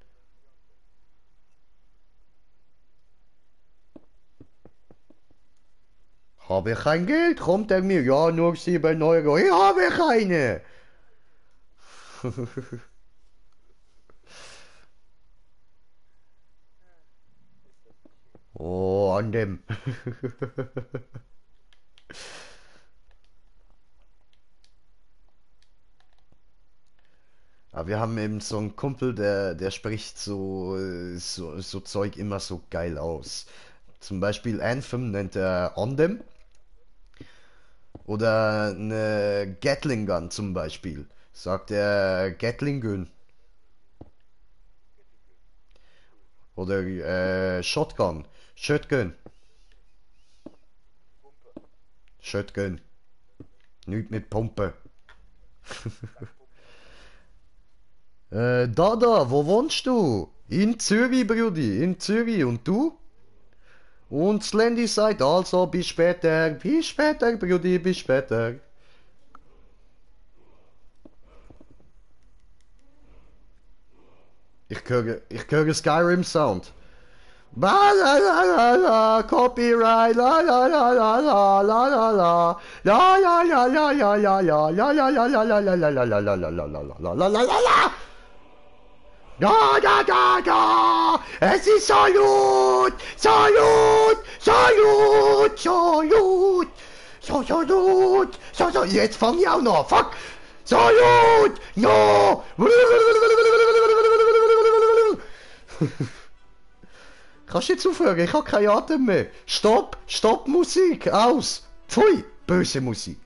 Habe ich kein Geld? Kommt er mir? Ja, nur 7 Euro. Ich habe keine. Oh, an dem. Aber wir haben eben so einen Kumpel, der spricht so Zeug immer so geil aus. Zum Beispiel Anthem nennt er Andem. Oder eine Gatling Gun zum Beispiel. Sagt er Gatling Gun. Oder Shotgun. Shotgun. Shotgun. Nicht mit Pumpe. Dada, wo wohnst du? In Zürich, Brudi, in Zürich. Und du? Und Slendy sagt also, bis später, Brudi, bis später. Ich höre Skyrim Sound. Ba la la la la, Copyright, la la la la la la la la, la la la la la la la, la la la la la la la la la la la la la la la la la. Da, da, da, da! Es ist Salut! Salut! Salut! Salut! Salut! Salut! Jetzt fang ich auch noch! Fuck! Salut! No! Kannst du jetzt aufhören? Ich habe keinen Atem mehr. Stopp! Stopp Musik! Aus! Pfui! Böse Musik!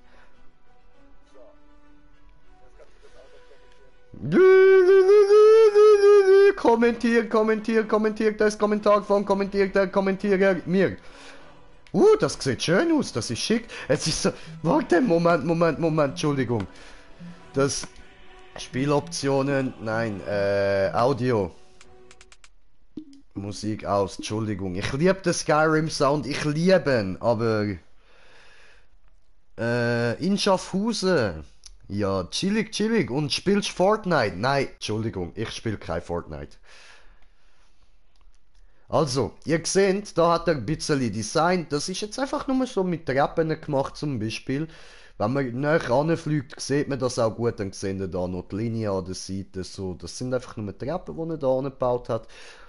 Kommentiert, kommentiert, kommentiert das Kommentar von kommentiert der Kommentierer mir. Das sieht schön aus, das ist schick. Es ist so. Warte, Moment, Entschuldigung. Das Spieloptionen, nein, Audio. Musik aus, Entschuldigung. Ich liebe den Skyrim Sound, ich liebe ihn, aber in Schaffhausen. Ja, chillig. Und spielst Fortnite? Nein, Entschuldigung, ich spiele kein Fortnite. Also, ihr seht, da hat er ein bisschen Design. Das ist jetzt einfach nur so mit Treppen gemacht zum Beispiel. Wenn man näher ranfliegt, sieht man das auch gut. Dann seht ihr da noch die Linie an der Seite. So. Das sind einfach nur Treppen, die er da angebaut hat.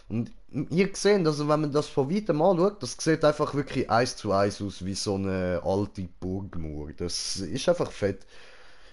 Und ihr seht, also wenn man das von weitem anschaut, das sieht einfach wirklich 1:1 aus wie so eine alte Burgmauer. Das ist einfach fett.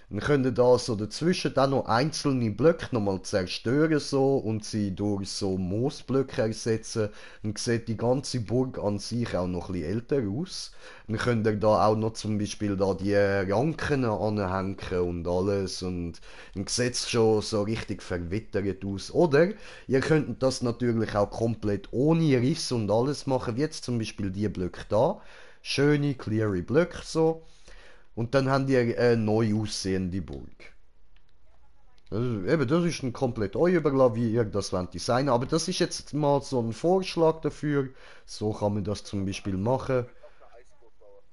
Dann können da so dazwischen dann noch einzelne Blöcke nochmal zerstören so und sie durch so Moosblöcke ersetzen. Dann sieht die ganze Burg an sich auch noch ein bisschen älter aus. Dann könnt ihr da auch noch zum Beispiel da die Ranken anhängen und alles und dann sieht es schon so richtig verwittert aus. Oder ihr könnt das natürlich auch komplett ohne Riss und alles machen, wie jetzt zum Beispiel die Blöcke da. Schöne, cleare Blöcke so. Und dann haben die eine neu aussehende Burg. Also, eben, das ist ein komplett euch überlassen, wie ihr das wollt designen. Aber das ist jetzt mal so ein Vorschlag dafür. So kann man das zum Beispiel machen. Könnt auch eine Eisburg bauen.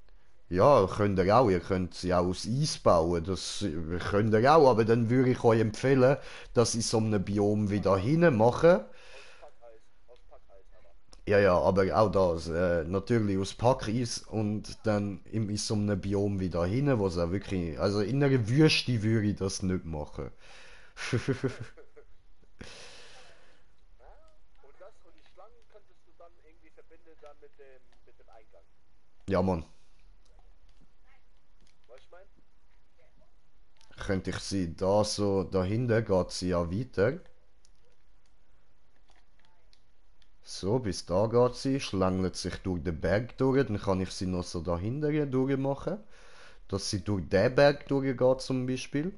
Ja, könnt ihr auch. Ihr könnt sie auch aus Eis bauen. Das könnt ihr auch. Aber dann würde ich euch empfehlen, dass in so einem Biom wieder hinten machen. Aus Packeis. Aus Packeis aber. Ja, ja, aber auch das. Natürlich aus Packeis und dann in so einem Biom wieder hinten, wo es auch wirklich. Also in einer Wüste würde ich das nicht machen. Ja? Und die Schlangen könntest du dann irgendwie verbinden dann mit dem Eingang. Ja, Mann. Weißt du, ich mein? Könnte ich sie da so. Dahinter geht sie ja weiter. So, bis da geht sie, schlängelt sich durch den Berg durch, dann kann ich sie noch so dahinter durchmachen, dass sie durch den Berg durchgeht zum Beispiel,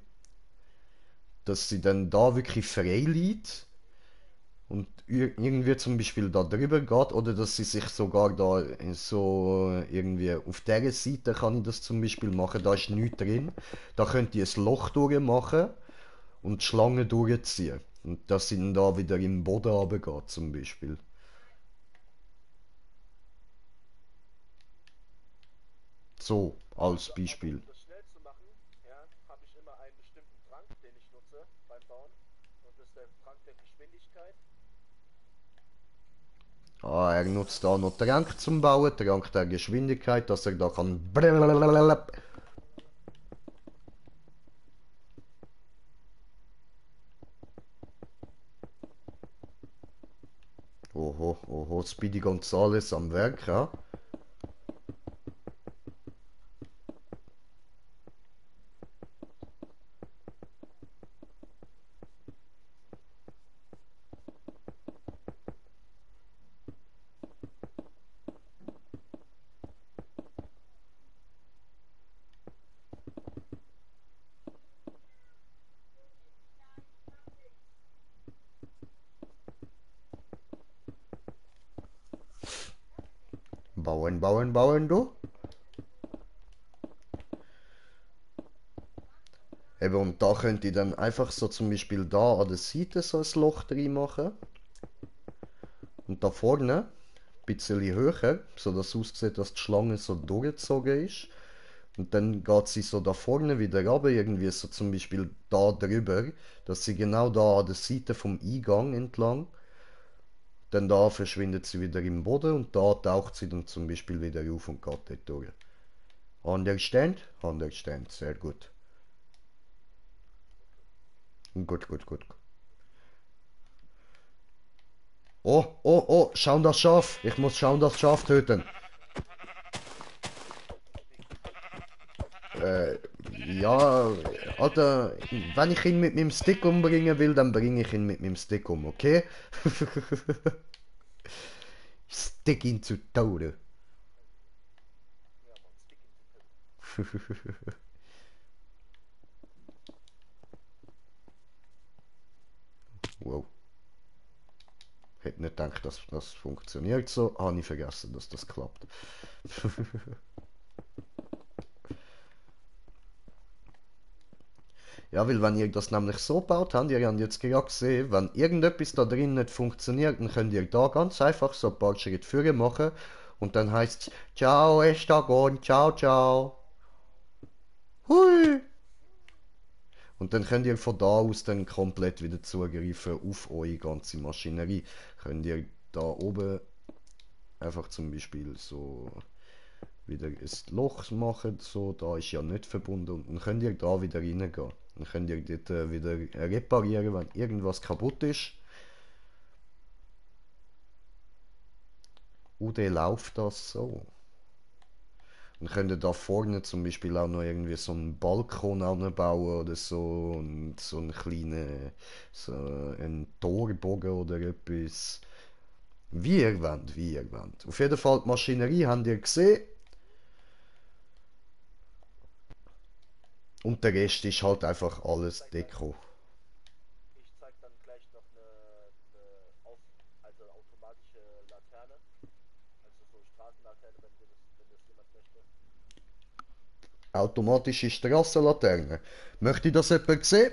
dass sie dann da wirklich frei liegt und irgendwie zum Beispiel da drüber geht oder dass sie sich sogar da so irgendwie auf der Seite kann ich das zum Beispiel machen, da ist nichts drin, da könnt ihr ein Loch durchmachen und die Schlange durchziehen und dass sie dann da wieder im Boden runtergeht zum Beispiel. So, als Beispiel. Um das schnell zu machen, ja, habe ich immer einen bestimmten Trank, den ich nutze beim Bauen. Und das ist der Trank der Geschwindigkeit. Ah, er nutzt da noch Trank zum Bauen, Trank der Geschwindigkeit, dass er da kann. Blablabla. Oho, oho, Speedy Gonzales am Werk, ja? Bauen, bauen, bauen, du? Eben, und da könnt ihr dann einfach so zum Beispiel da an der Seite so ein Loch drin machen. Und da vorne ein bisschen höher, so dass es aussieht, dass die Schlange so durchgezogen ist. Und dann geht sie so da vorne wieder runter, irgendwie so zum Beispiel da drüber, dass sie genau da an der Seite vom Eingang entlang, dann da verschwindet sie wieder im Boden und da taucht sie dann zum Beispiel wieder auf und geht dort durch. Understand? Understand, sehr gut. Gut, gut, gut. Oh, oh, oh, schauen das Schaf. Ich muss schauen das Schaf töten. Äh, ja, Alter, wenn ich ihn mit meinem Stick umbringen will, dann bringe ich ihn mit meinem Stick um, okay? Stick ihn zu Tode. Ja, man, stick him to toe. Wow. Hätte nicht gedacht, dass das funktioniert so. Habe ich vergessen, dass das klappt. Ja, weil wenn ihr das nämlich so baut, habt ihr ja jetzt gerade gesehen, wenn irgendetwas da drin nicht funktioniert, dann könnt ihr da ganz einfach so ein paar Schritte vorher machen und dann heißt es Ciao, Estagon, ciao, ciao. Hui! Und dann könnt ihr von da aus dann komplett wieder zugreifen auf eure ganze Maschinerie. Könnt ihr da oben einfach zum Beispiel so wieder ein Loch machen, so, da ist ja nicht verbunden und dann könnt ihr da wieder reingehen. Dann könnt ihr dort wieder reparieren, wenn irgendwas kaputt ist. Und dann läuft das so. Dann könnt ihr da vorne zum Beispiel auch noch irgendwie so einen Balkon anbauen oder so und so einen kleinen, so einen Torbogen oder etwas. Wie ihr wollt, wie ihr wollt. Auf jeden Fall, die Maschinerie habt ihr gesehen. Und der Rest ist halt einfach alles Deko. Ich zeig dann gleich noch also automatische Laterne. Also so Straßenlaterne, wenn das jemand möchte. Automatische Strassenlaterne. Möchte das jemand sehen?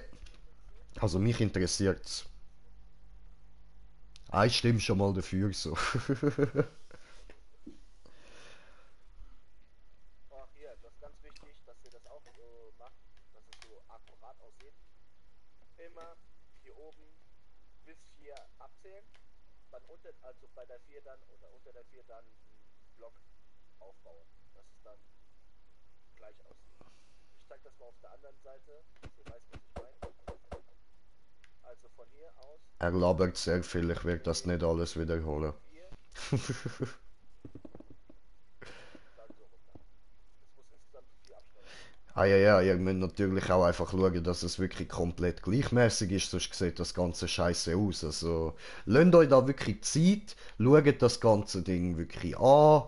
Also mich interessiert's. Eine Stimme schon mal dafür so. Ach hier, das ist ganz wichtig, dass ihr das auch so macht, dass es so akkurat aussieht. Immer hier oben bis 4 abzählen, dann unter, also bei der 4 dann oder unter der 4 dann einen Block aufbauen, dass es dann gleich aussieht. Ich zeige das mal auf der anderen Seite, dass ihr weißt, was ich meine. Also von hier aus, Er labert sehr viel, ich werde das nicht alles wiederholen. 4, dann so rum dann. Es muss insgesamt 4 Abschnitte geben. Ah ja, ja, ihr müsst natürlich auch einfach schauen, dass es wirklich komplett gleichmäßig ist, sonst sieht das Ganze scheiße aus. Also, lasst euch da wirklich Zeit, schaut das ganze Ding wirklich an,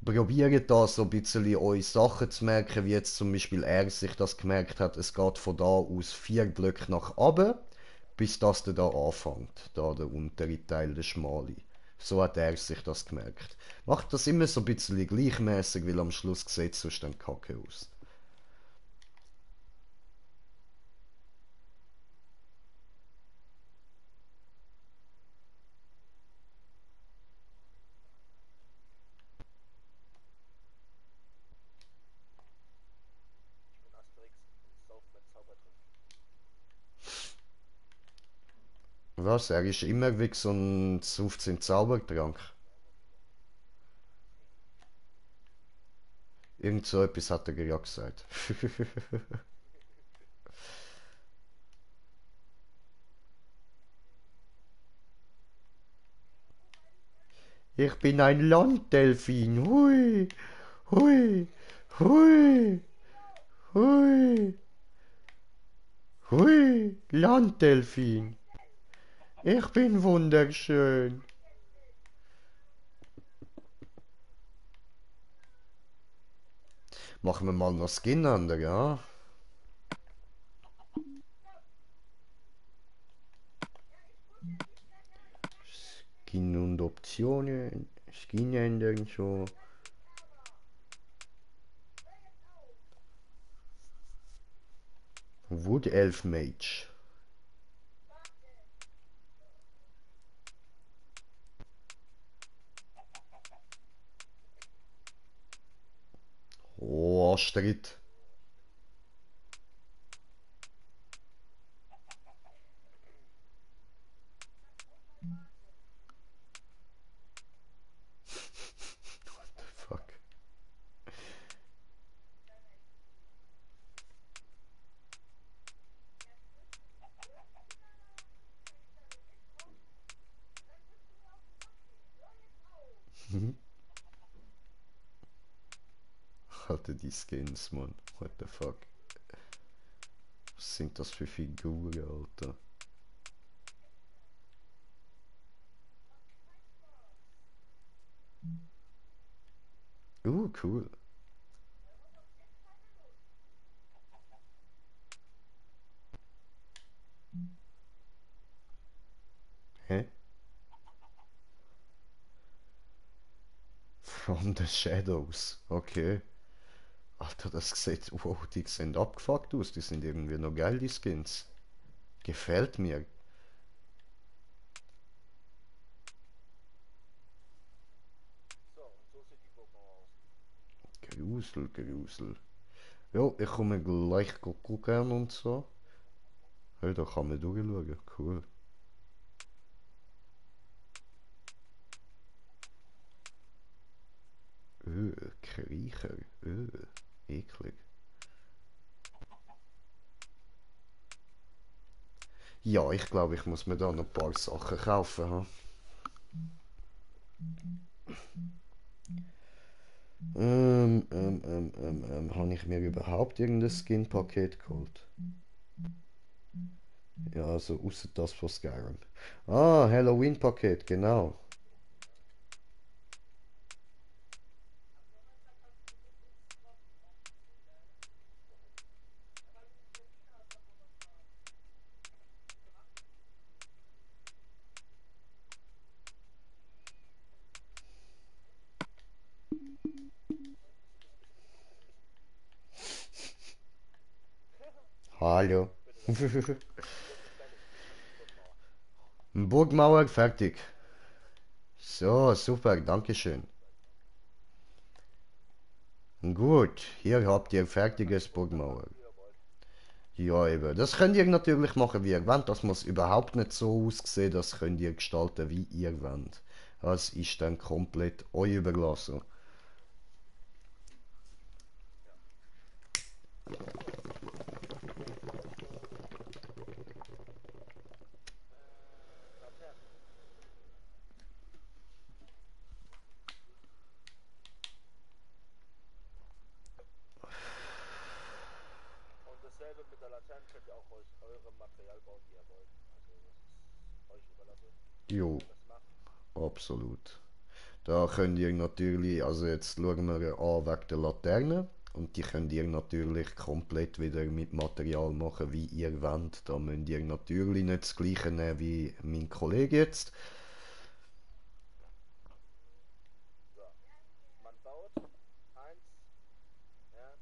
probiert da so ein bisschen euch Sachen zu merken, wie jetzt zum Beispiel er sich das gemerkt hat, es geht von da aus 4 Blöcke nach oben, bis das da anfängt, da der untere Teil, der schmale. So hat er sich das gemerkt. Macht das immer so ein bisschen gleichmäßig, weil am Schluss sieht es sonst dann kacke aus. Ich bin Asterix und sauf meinen Zaubertrank. Was? Er ist immer wie so ein 15 Zaubertrank. Irgend so etwas hat er ja gesagt. Ich bin ein Landdelfin. Hui, hui, hui, hui, hui, Landdelfin. Ich bin wunderschön. Machen wir mal noch Skin an, ja? Skin und Optionen. Skin ändern so. Wood Elf Mage. Oh, Astrid. What the fuck? Alter, die Skins, Mann. What the fuck? Was sind das für Figuren, Alter? Cool. Hä? From the Shadows. Okay. Alter, das sieht. Wow, die sehen abgefuckt aus. Die sind irgendwie noch geil, die Skins. Gefällt mir. So, und so sieht die Pokémon aus. Grusel, Grusel. Ja, ich komme gleich gucken und so. Hey, da kann man durchschauen. Cool. Kriecher. Eklig. Ja, ich glaube, ich muss mir da noch ein paar Sachen kaufen. Ha? Habe ich mir überhaupt irgendein Skin-Paket geholt? Ja, also außer das von Skyrim. Ah, Halloween-Paket, genau. Hallo. Bitte Burgmauer fertig. So, super, Dankeschön. Gut, hier habt ihr fertiges Burgmauer. Ja, eben. Das könnt ihr natürlich machen, wie ihr wollt. Das muss überhaupt nicht so aussehen. Das könnt ihr gestalten, wie ihr wollt. Das ist dann komplett euch überlassen. Laternen. Und dasselbe mit der Laterne könnt ihr auch euch eure Material bauen, wie ihr wollt. Also das ist euch überlassen, wie Jo, ihr das macht. absolut. Da könnt ihr natürlich, also jetzt schauen wir an wegen der Laterne. Und die könnt ihr natürlich komplett wieder mit Material machen, wie ihr wollt. Da müsst ihr natürlich nicht das gleiche nehmen wie mein Kollege jetzt. So. Man baut eins, ja,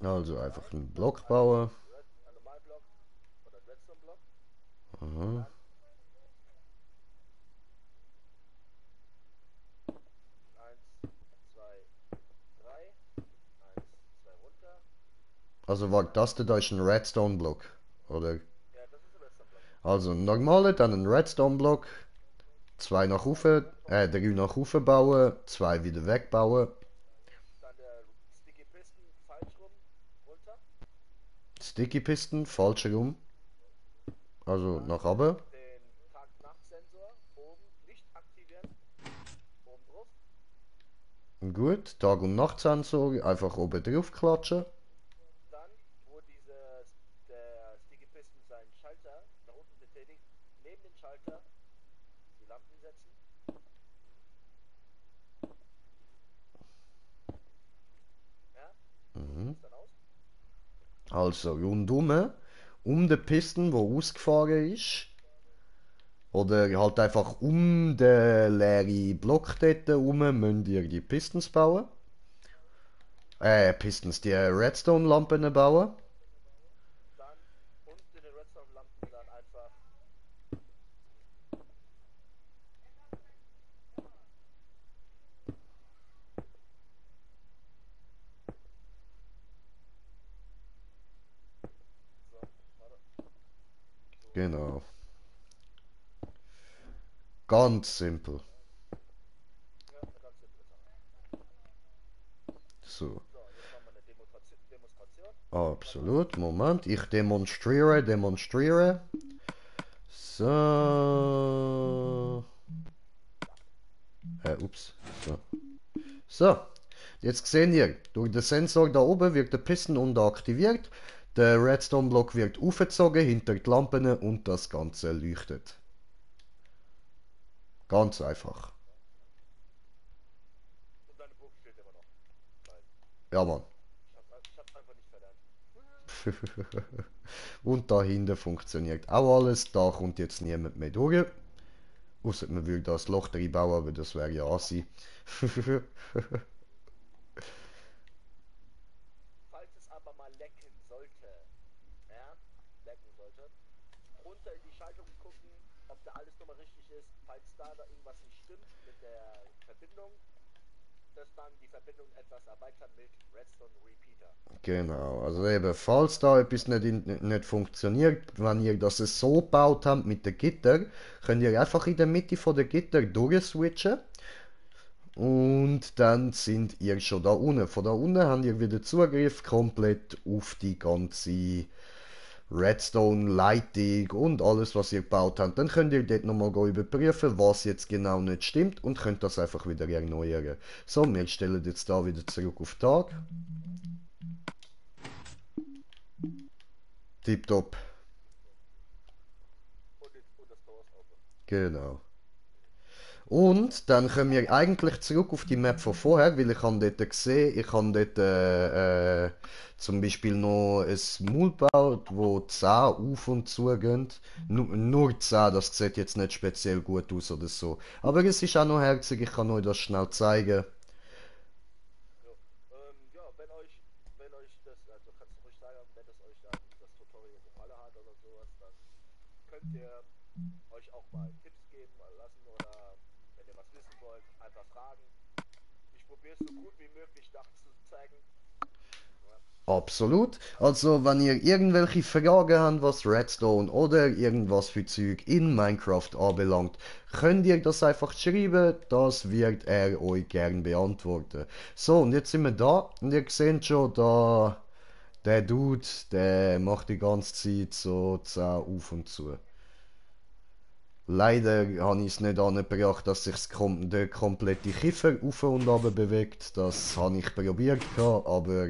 Also zwei, einfach einen Block bauen. Ein Normalblock oder ein Redstone-Block. Aha. Dann eins, zwei, drei. Eins, zwei runter. Also war das da ist ein Redstone-Block, oder? Ja, das ist ein Redstone-Block. Also ein normaler, dann ein Redstone-Block, zwei nach oben, drei nach oben bauen, zwei wieder wegbauen. Dann der Sticky Piston falsch rum runter. Sticky Piston, falsch rum, also Dann nach oben. den Tag-Nacht-Sensor oben nicht aktivieren. Oben drauf. Gut, Tag- und Nachtsensor, einfach oben drauf klatschen. Dann, wo der Sticky Piston seinen Schalter nach unten betätigt, neben den Schalter die Lampen setzen. Ja, so sieht Mhm. es dann aus. Also rundum, um den Piston, wo ausgefahren ist. Oder halt einfach um den leeren Block dort herum müsst ihr die Pistons bauen. Pistons, die Redstone-Lampen bauen. Dann unten in den Redstone-Lampen dann einfach so, warte, so, Genau. Ganz simpel. ja, eine ganz simple Sache. So. So, jetzt machen wir eine Demonstration. Einmal, Absolut. Moment. Ich demonstriere. So. Ups. So. So. Jetzt sehen ihr, durch den Sensor da oben wird der Piston unten aktiviert. Der Redstone-Block wird aufgezogen hinter die Lampen und das Ganze leuchtet. Ganz einfach. und deine Burg steht immer noch. Nein, Ja, Mann. ich hab's einfach nicht verlernt. Und da hinten funktioniert auch alles. Da kommt jetzt niemand mehr durch. Außer man würde das Loch reinbauen, aber das wäre ja assi. Falls es aber mal lecken sollte, ja, lecken sollte, runter in die Schaltung gucken, ob da alles nochmal richtig ist. Falls da irgendwas nicht stimmt mit der Verbindung, dass dann die Verbindung etwas erweitern mit Redstone Repeater. Genau, also eben, falls da etwas nicht funktioniert, wenn ihr das so gebaut habt mit den Gitter, könnt ihr einfach in der Mitte von der Gitter durchswitchen und dann sind ihr schon da unten. Von da unten habt ihr wieder Zugriff komplett auf die ganze Redstone-Leitung und alles, was ihr gebaut habt. Dann könnt ihr dort nochmal überprüfen, was jetzt genau nicht stimmt und könnt das einfach wieder erneuern. So, wir stellen jetzt da wieder zurück auf Tag. Tipptopp. Und das Tor ist open. Genau. Und dann kommen wir eigentlich zurück auf die Map von vorher, weil ich habe dort gesehen, ich habe dort zum Beispiel noch ein Maul gebaut, wo 10 auf und zu gehen. Nur 10, das sieht jetzt nicht speziell gut aus oder so. Aber es ist auch noch herzig, ich kann euch das schnell zeigen. Jo. Ja, wenn euch das, also kannst du ruhig sagen, wenn das euch dann das könnt ihr euch auch mal Tipps geben lassen oder wenn ihr was wissen wollt, einfach fragen. Ich probiere es so gut wie möglich nachzuzeigen. Ja. Absolut. Also, wenn ihr irgendwelche Fragen habt, was Redstone oder irgendwas für Zeug in Minecraft anbelangt, könnt ihr das einfach schreiben, das wird er euch gern beantworten. So, und jetzt sind wir da und ihr seht schon, da der Dude, der macht die ganze Zeit so 10 auf und zu. Leider habe ich es nicht angebracht, dass sich der komplette Kiefer auf und runter bewegt. Das habe ich probiert, aber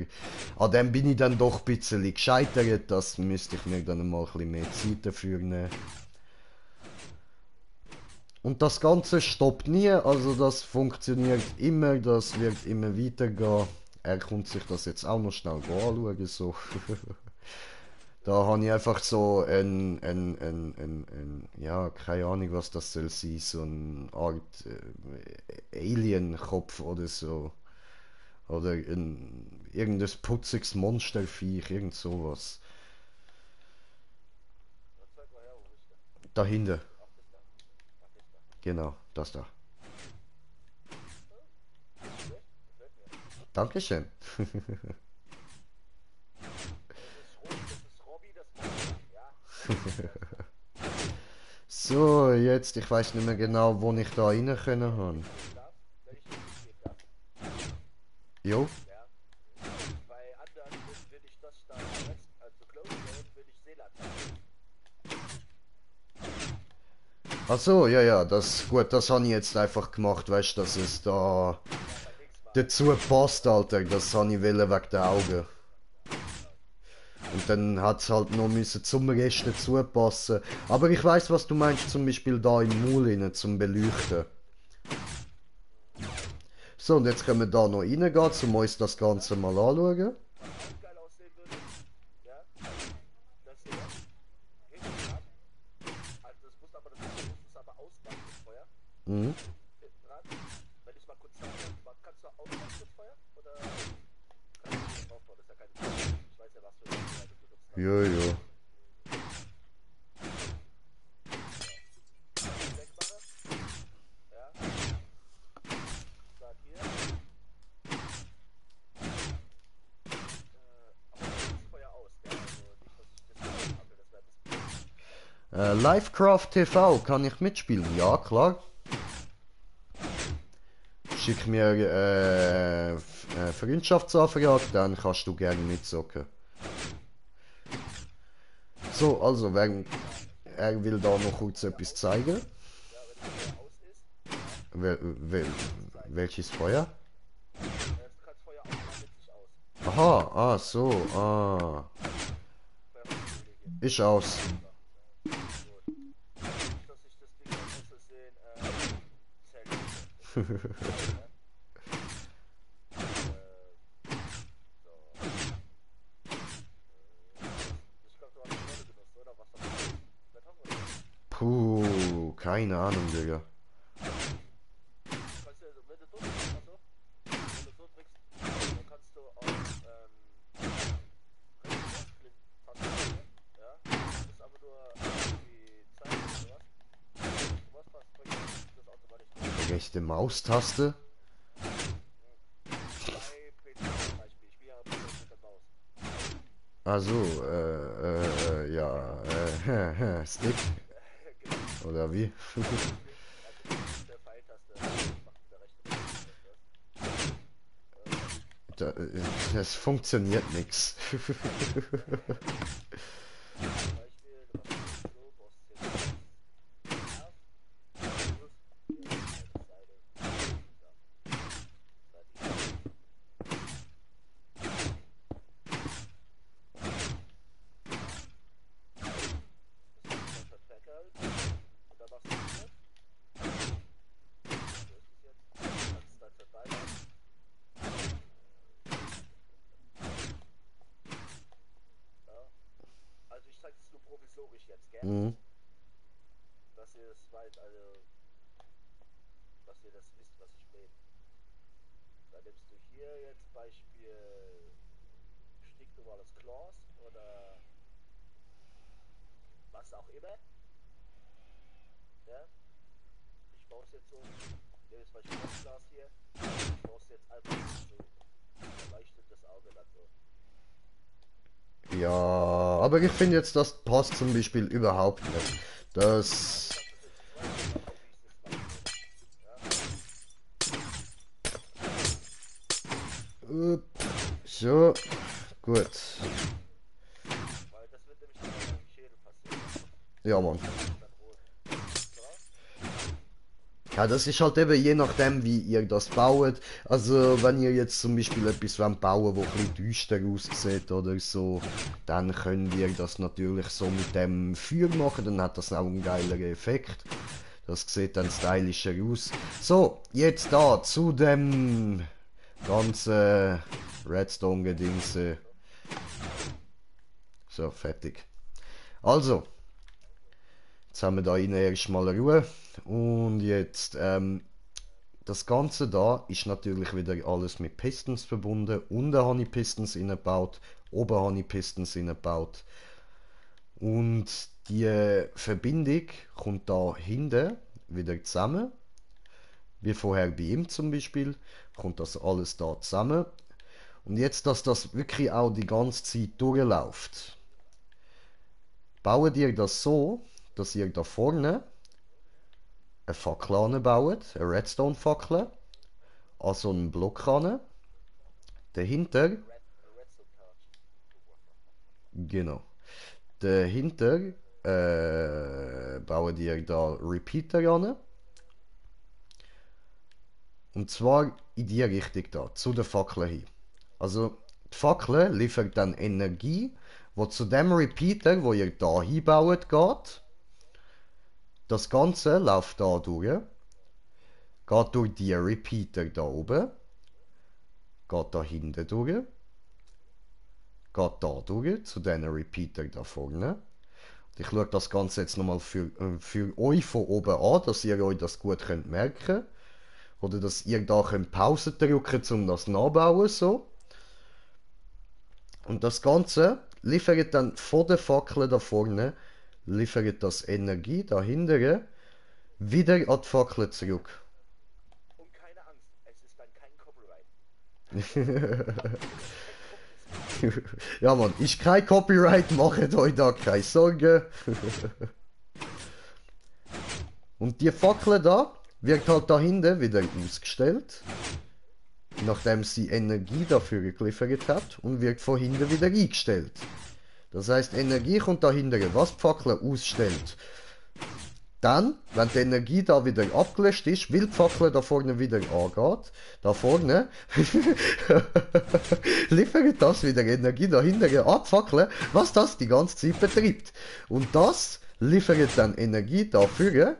an dem bin ich dann doch ein bisschen gescheitert. Das müsste ich mir dann mal ein bisschen mehr Zeit dafür nehmen. Und das Ganze stoppt nie, also das funktioniert immer, das wird immer weitergehen. Er kommt sich das jetzt auch noch schnell anschauen, so. Da habe ich einfach so ja, keine Ahnung, was das soll sein, so eine Art Alien-Kopf oder so. Oder irgendein putziges Monsterviech, irgend sowas. Zeig mal her, wo ist der? Dahinter, Ach, das da. Ach, das da. genau, das da. Nicht schlecht, gefällt mir. Dankeschön. Das ist Robby, das Monster. Ja, Robby, das Monster. So, jetzt, ich weiß nicht mehr genau, wo ich da rein können habe. Wenn ich dir mitgeben darf, Jo. ja. Bei anderen will ich das da jetzt, also Glowstone will ich Seelaternen. Ach so, ja, ja, das, gut, das habe ich jetzt einfach gemacht, weißt du, dass es da Ja, beim nächsten Mal. dazu passt, Alter, das habe ich wollen wegen der Augen. Genau. Und dann hat es halt noch müssen zum Rest dazu passen. Aber ich weiß, was du meinst, zum Beispiel da im Maul rein, zum Beleuchten. So, und jetzt können wir da noch reingehen, um uns das Ganze mal anschauen. Was auch geil aussehen würde, ja, dass ihr hinten habt, also das muss aber, das muss es aber ausmachen mit Feuer. Mhm. Hinten dran. Wenn ich mal kurz sage, kannst du ausmachen mit Feuer? Oder kannst du nicht draufbauen? Das ist ja keine Frage. Ich weiß ja, was für Feuer du benutzt hast. Jo, jo. Wegmache. Ja. Sag hier. Aber das Feuer aus, gell? Also nicht, dass ich das habe, das wäre ein bisschen. Livecraft TV, kann ich mitspielen? Ja, klar. Schick mir Freundschaftsanfrage, dann kannst du gerne mitzocken. So, also, er will da noch kurz etwas zeigen. Ja, wenn das Feuer aus ist, ja, Wel, wel, zeigen. welches Feuer? Du kannst Feuer ausmachen, nimmt sich aus. Aha, ah, so, ah. Feuerprivilegien. Ist aus. So, gut. Nicht, dass ich das Ding aus Versehen zerlege. Ja? So. Ich glaube, du hast die Rolle genutzt, oder? Was das ist? Beton oder was? Puh, keine Ahnung, Digga. Kannst du, wenn du so drückst, achso, wenn du so drückst, dann kannst du auch, Taste, ja? Das ist aber nur die Zeit oder sowas. Du was passt, das automatisch durch. Rechte Maustaste. Bei PC zum Beispiel, ich spiele ja mit der Maus. Also, ja, Stick. Genau. Oder wie? Stick, also die rechte Pfeiltaste macht diese rechte Pfeiltaste. Da, das funktioniert nix. Zum Beispiel, du machst so, brauchst jetzt F, plus, eine Seite. So, fertig. Das ist der Tracker halt. Und dann machst du das. So ist es jetzt. Kannst dann verteilen. Ja. Also ich zeige es nur provisorisch jetzt, gell? Mhm. Dass ihr das weit, also, dass ihr das wisst, was ich meine. Da nimmst du hier jetzt Beispiel stinknormales Claws oder was auch immer. force jetzt so, nehme jetzt mal Glas hier, ich force jetzt einfach so, da leuchtet das Auge dann so. Ja, aber ich finde jetzt, das passt zum Beispiel überhaupt nicht. Das. Upp, so, gut. Weil das wird nämlich dann am Schädel passieren. Ja, Mann. Dann rot. Ja, das ist halt eben je nachdem, wie ihr das baut. Also, wenn ihr jetzt zum Beispiel etwas wollt bauen, wo ein bisschen düster aussieht oder so, dann könnt ihr das natürlich so mit dem Feuer machen, dann hat das auch einen geileren Effekt. Das sieht dann stylischer aus. So, jetzt da zu dem ganzen Redstone-Gedingse. So, fertig. Also, jetzt haben wir da innen erstmal Ruhe. Und jetzt, das Ganze da ist natürlich wieder alles mit Pistons verbunden. Unten habe ich Pistons eingebaut, oben habe ich Pistons eingebaut. Und die Verbindung kommt da hinten wieder zusammen. Wie vorher bei ihm zum Beispiel, kommt das alles da zusammen. Und jetzt, dass das wirklich auch die ganze Zeit durchläuft, baut ihr das so, dass ihr da vorne eine Fackel anbaut, eine Redstone-Fackel, an so einen Block ran. Dahinter, Redstone Torch. genau, dahinter baut ihr da Repeater ran. Und zwar in die Richtung da, zu der Fackel hin. Also die Fackel liefert dann Energie, wo zu dem Repeater, wo ihr da hinbaut, geht. Das Ganze läuft da durch, geht durch die Repeater da oben, geht da hinten durch, geht da durch, zu diesen Repeater da vorne. Ich schaue das Ganze jetzt nochmal für euch von oben an, dass ihr euch das gut könnt merken. Oder dass ihr da könnt Pause drücken, um das nachbauen so. Und das Ganze liefert dann vor der Fackel da vorne, liefert das Energie dahinter wieder an die Fackel zurück. Und keine Angst, es ist dann kein Copyright. Ja, Mann, ist kein Copyright, macht euch da keine Sorgen. Und die Fackel da wird halt dahinter wieder ausgestellt, nachdem sie Energie dafür geliefert hat, und wird von hinten wieder eingestellt. Das heißt, Energie kommt dahinter, was die Fackel ausstellt. Dann, wenn die Energie da wieder abgelöscht ist, weil die Fackel da vorne wieder angeht, da vorne, liefert das wieder Energie dahinter an die Fackel, was das die ganze Zeit betreibt. Und das liefert dann Energie dafür,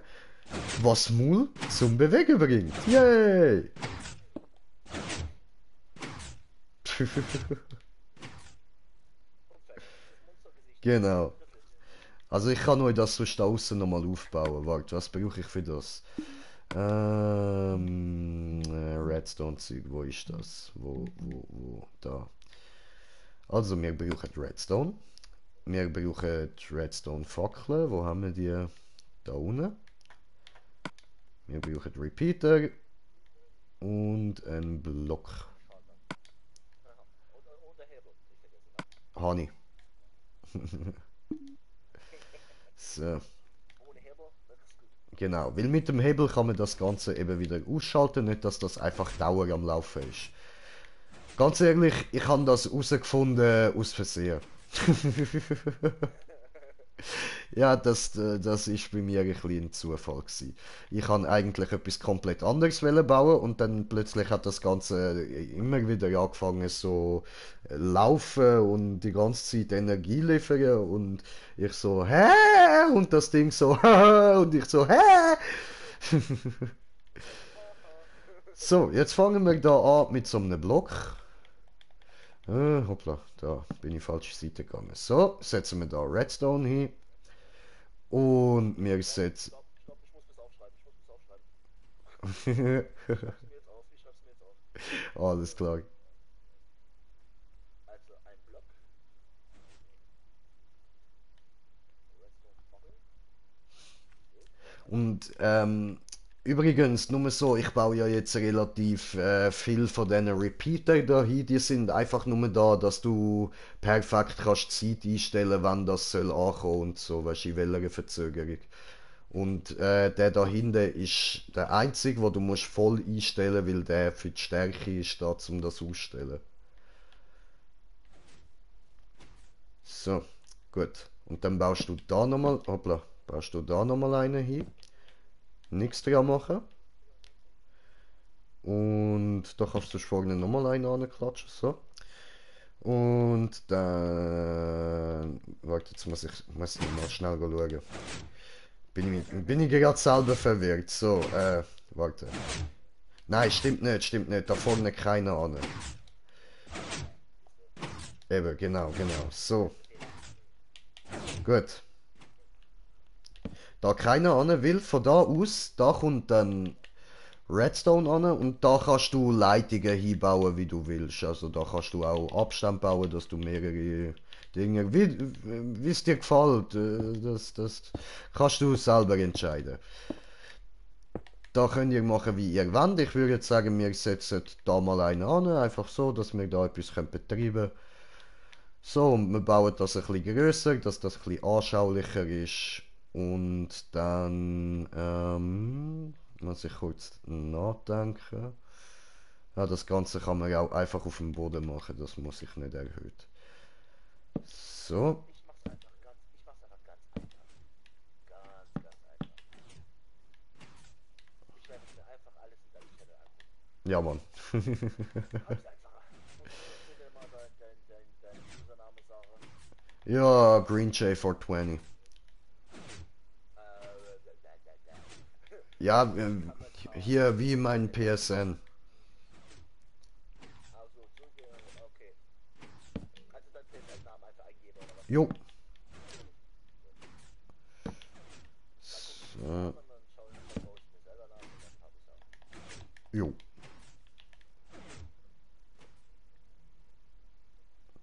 was Mul zum Bewegen bringt. Yay! Genau. Also ich kann euch das sonst da außen nochmal aufbauen. Warte, was brauche ich für das? Redstone-Zeug, wo ist das? Wo? Da. Also wir brauchen Redstone. Wir brauchen Redstone-Fackeln. Wo haben wir die? Da unten. Wir brauchen Repeater und einen Block. Oder Hebel, nicht vergessen. Ne? Honey. So. Ohne Hebel wird es gut. Genau, weil mit dem Hebel kann man das Ganze eben wieder ausschalten, nicht dass das einfach Dauer am Laufen ist. Ganz ehrlich, ich habe das herausgefunden aus Versehen. Ja, das ist bei mir ein bisschen ein Zufall gewesen. Ich habe eigentlich etwas komplett anderes wollen bauen und dann plötzlich hat das Ganze immer wieder angefangen so laufen und die ganze Zeit Energie liefern und ich so, hä? Und das Ding so, und ich so, hä? So, jetzt fangen wir da an mit so einem Block. Hoppla, da bin ich falsche Seite gegangen. So, setzen wir da Redstone hin. Und wir setzen. Stopp, ich muss das aufschreiben, ich muss das aufschreiben. Ich schreib's mir jetzt auf. Alles klar. Also ein Block. Redstone Fackel. Und Übrigens, nur so, ich baue ja jetzt relativ viel von diesen Repeater da hin. Die sind einfach nur da, dass du perfekt kannst Zeit einstellen, wann das soll ankommen und so, weißt du, in welcher Verzögerung. Und der da hinten ist der einzige, wo du musst voll einstellen, weil der für die Stärke ist da, um das auszustellen. So, gut. Und dann baust du da nochmal, hoppla, baust du da nochmal einen hin. Nichts dran machen. Und da kannst du vorne nochmal einen anklatschen, so. Und dann. Warte, jetzt muss ich mal schnell schauen. Bin ich gerade selber verwirrt. So, warte. Nein, stimmt nicht. Da vorne keiner an. Eben, genau. So, gut. Da keiner an will, von da aus, da kommt dann Redstone an und da kannst du Leitungen hinbauen, wie du willst. Also da kannst du auch Abstand bauen, dass du mehrere Dinge, wie es dir gefällt, das kannst du selber entscheiden. Da könnt ihr machen, wie ihr wollt. Ich würde jetzt sagen, wir setzen da mal einen an, einfach so, dass wir da etwas betreiben können. So, und wir bauen das ein bisschen grösser, dass das ein bisschen anschaulicher ist. Und dann muss ich kurz nachdenken. Ja, das Ganze kann man ja auch einfach auf dem Boden machen, das muss ich nicht erhöht. So, Ich mach's einfach ganz einfach. Ganz einfach. Ich werde mir einfach alles in deinem Channel angucken. ja Mann. Hab's einfacher. Musst du mir mal dein Username sagen? Ja, Green J420. Ja, hier wie mein PSN. Also, okay. Kannst du deinen PSN-Namen einfach eingeben oder was? Jo. Dann gucke ich mir den So, Namen an, dann schaue ich mir selber nach und dann habe ich auch. jo.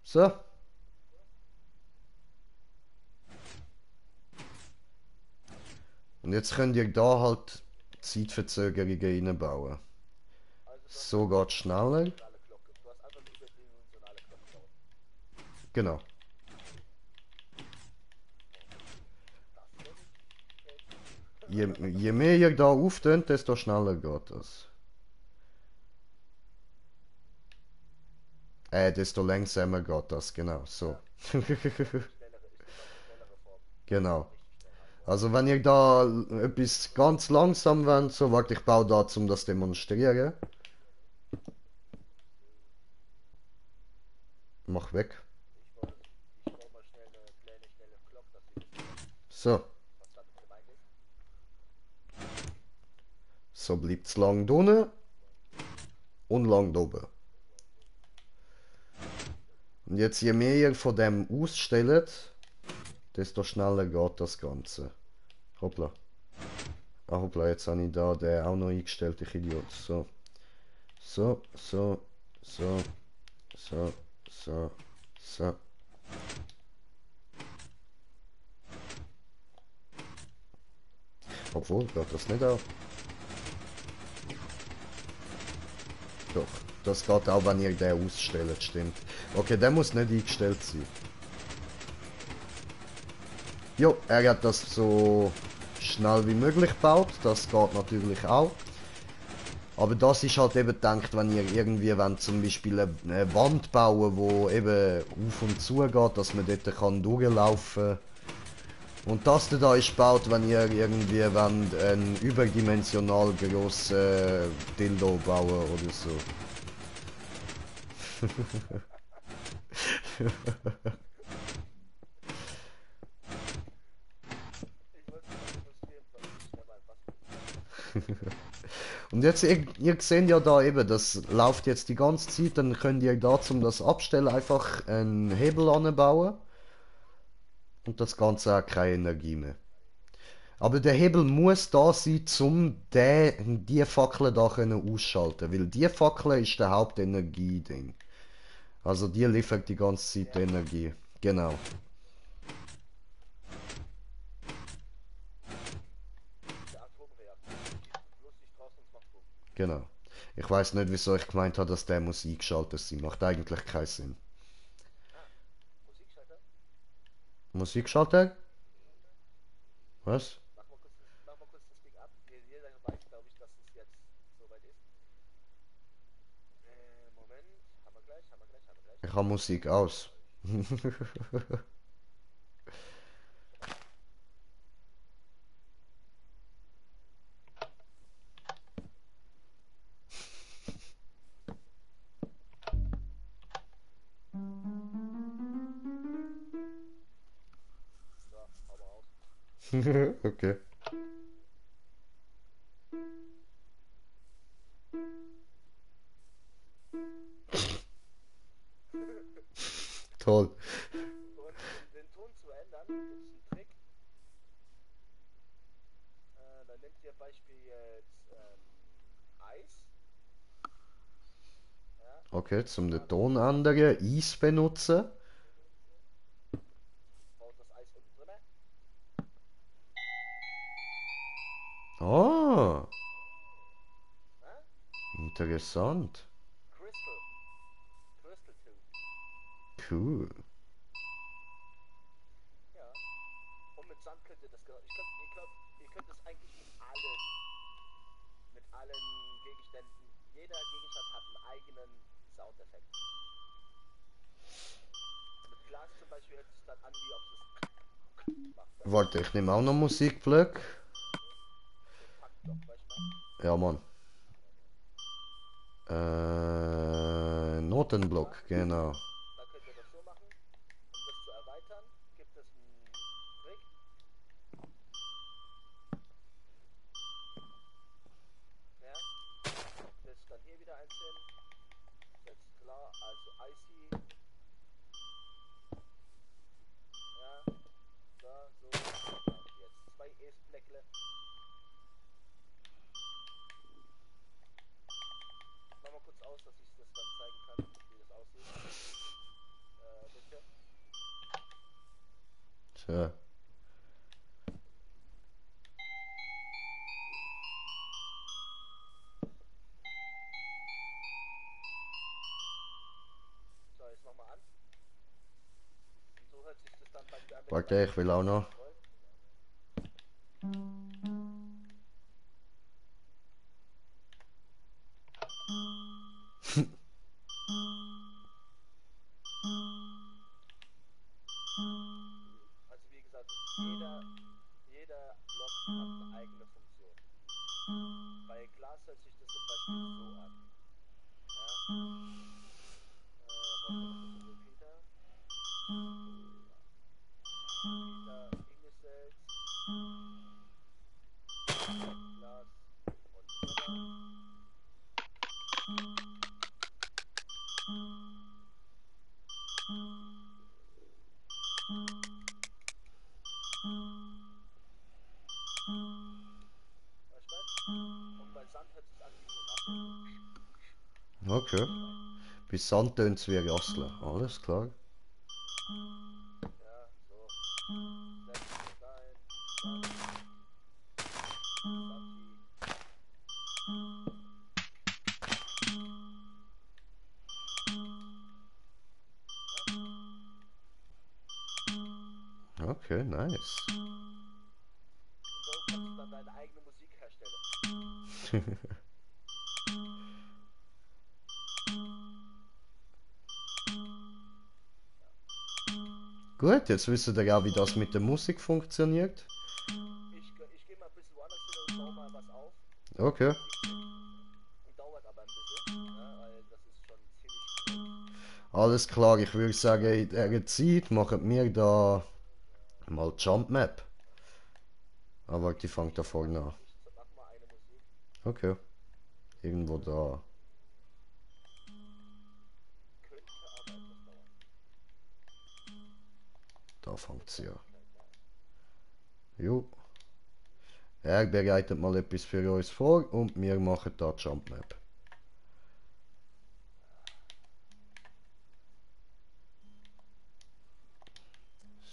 So. Und jetzt könnt ihr da halt Zeitverzögerungen reinbauen. Also, du hast So einfach geht's eine schneller. überdimensionale Glocke. Du hast einfach eine überdimensionale Glocke gebaut. Genau. Das kenne ich. Je mehr ihr da auftönt, desto schneller geht das. Desto langsamer geht das, genau, so. Ja, schnellere. Es gibt auch eine schnellere Form. Die Genau. auch richtig schnell halt, ja. Also wenn ihr da etwas ganz langsam wollt, so warte, ich baue da, um das demonstrieren. Mach weg. Ich baue mal schnell eine kleine, schnelle Glock, dass wir wissen, So, was damit gemeint ist. so bleibt's lang drinnen und lang oben. Und jetzt je mehr ihr von dem ausstellt, desto schneller geht das Ganze. Hoppla. Ah, hoppla, jetzt habe ich da den auch noch eingestellt, ich Idiot. So. So, so, so, so, so, so. Obwohl, geht das nicht auch? Doch, das geht auch, wenn ihr den ausstellt, stimmt. Okay, der muss nicht eingestellt sein. Jo, er hat das so schnell wie möglich gebaut, das geht natürlich auch. Aber das ist halt eben gedacht, wenn ihr irgendwie wollt, zum Beispiel eine Wand bauen, wo eben auf und zu geht, dass man dort kann durchlaufen kann. Und das da ist gebaut, wenn ihr irgendwie wollt, einen überdimensional grossen Dildo bauen oder so. Ich wollte es mal demonstrieren, was ich mal was. Und jetzt, ihr seht ja da eben, das läuft jetzt die ganze Zeit, dann könnt ihr da zum das abstellen einfach einen Hebel anbauen und das Ganze hat keine Energie mehr. Aber der Hebel muss da sein, um die Fackel da können ausschalten, weil die Fackel ist der Hauptenergieding. Also die liefert die ganze Zeit Energie. Genau. Der Atomreaktor. lustig draus und es macht Boom. Genau. Ich weiß nicht, wieso ich gemeint habe, dass der muss eingeschaltet sein. Macht eigentlich keinen Sinn. Ah, Musikschalter? Musikschalter? Was? Mach mal kurz das Ding ab. Jeder weiß, glaube ich, dass es jetzt soweit ist. Moment. Haben wir gleich. Ich habe Musik aus. So, hau mal aus. Okay. Toll. Und um den Ton zu ändern, gibt es einen Trick. Dann nehmt ihr Beispiel jetzt Eis. Ja, Okay, zum den da Ton ändern, Eis benutzen. baut das Eis unten drin. Ah, Ja? interessant. Crystal. Crystal 2. Cool. Ja. Und mit Sand könnt ihr das. Ihr könnt das eigentlich mit allen Gegenständen. Jeder Gegenstand hat einen eigenen Soundeffekt. Mit Glas zum Beispiel hört sich dann an, wie ob es macht. Weißt Warte, ich nehme auch noch Musikblöcke. du? So ein Taktblock, weißt du? Ja, Mann. Ja, Notenblock, genau. da könnt ihr das so machen. Um das zu erweitern, gibt es einen Trick. Ja, das dann hier wieder einzeln. Setzt klar, also Icy. Ja, da, so. Ja, jetzt zwei Ace-Fleckle. Mach mal kurz aus, dass ich das dann zeigen kann, wie das aussieht. Bitte. Tja. So, jetzt mach mal an. Und so hört sich das dann bei mir an, wenn ihr Warte, beide ich will auch noch. wollt. Also wie gesagt, jeder Block hat eine eigene Funktion. Bei Glas hört sich das zum Beispiel so an. Ja? Braucht man noch ein bisschen Repeater. Repeater, Ingestels, Glas und Mirror. Weißt du? Und bei Sand hört sich an wie so ein Apfel. Okay. Bis Sand tönt's wie Rassler. Alles klar. Ja, so. Setzt es rein. Sand, Santi. Okay, nice. Und so kannst du dann deine eigene Musik herstellen. Gut, jetzt wisst ihr ja, wie das mit der Musik funktioniert. Ich gehe mal ein bisschen woanders hin und baue mal was auf. Okay. Und dauert aber ein bisschen. Ja, weil das ist schon ziemlich groß. Alles klar, ich würde sagen, in dieser Zeit machen wir da mal Jump Map. Aber die fängt da vorne an. Ich mach mal eine Musik. Okay. Irgendwo da. Könnte aber etwas dauern. Da fängt sie an. Kleinigkeit, ja. Jo. Er bereitet mal etwas für uns vor und wir machen da Jump Map.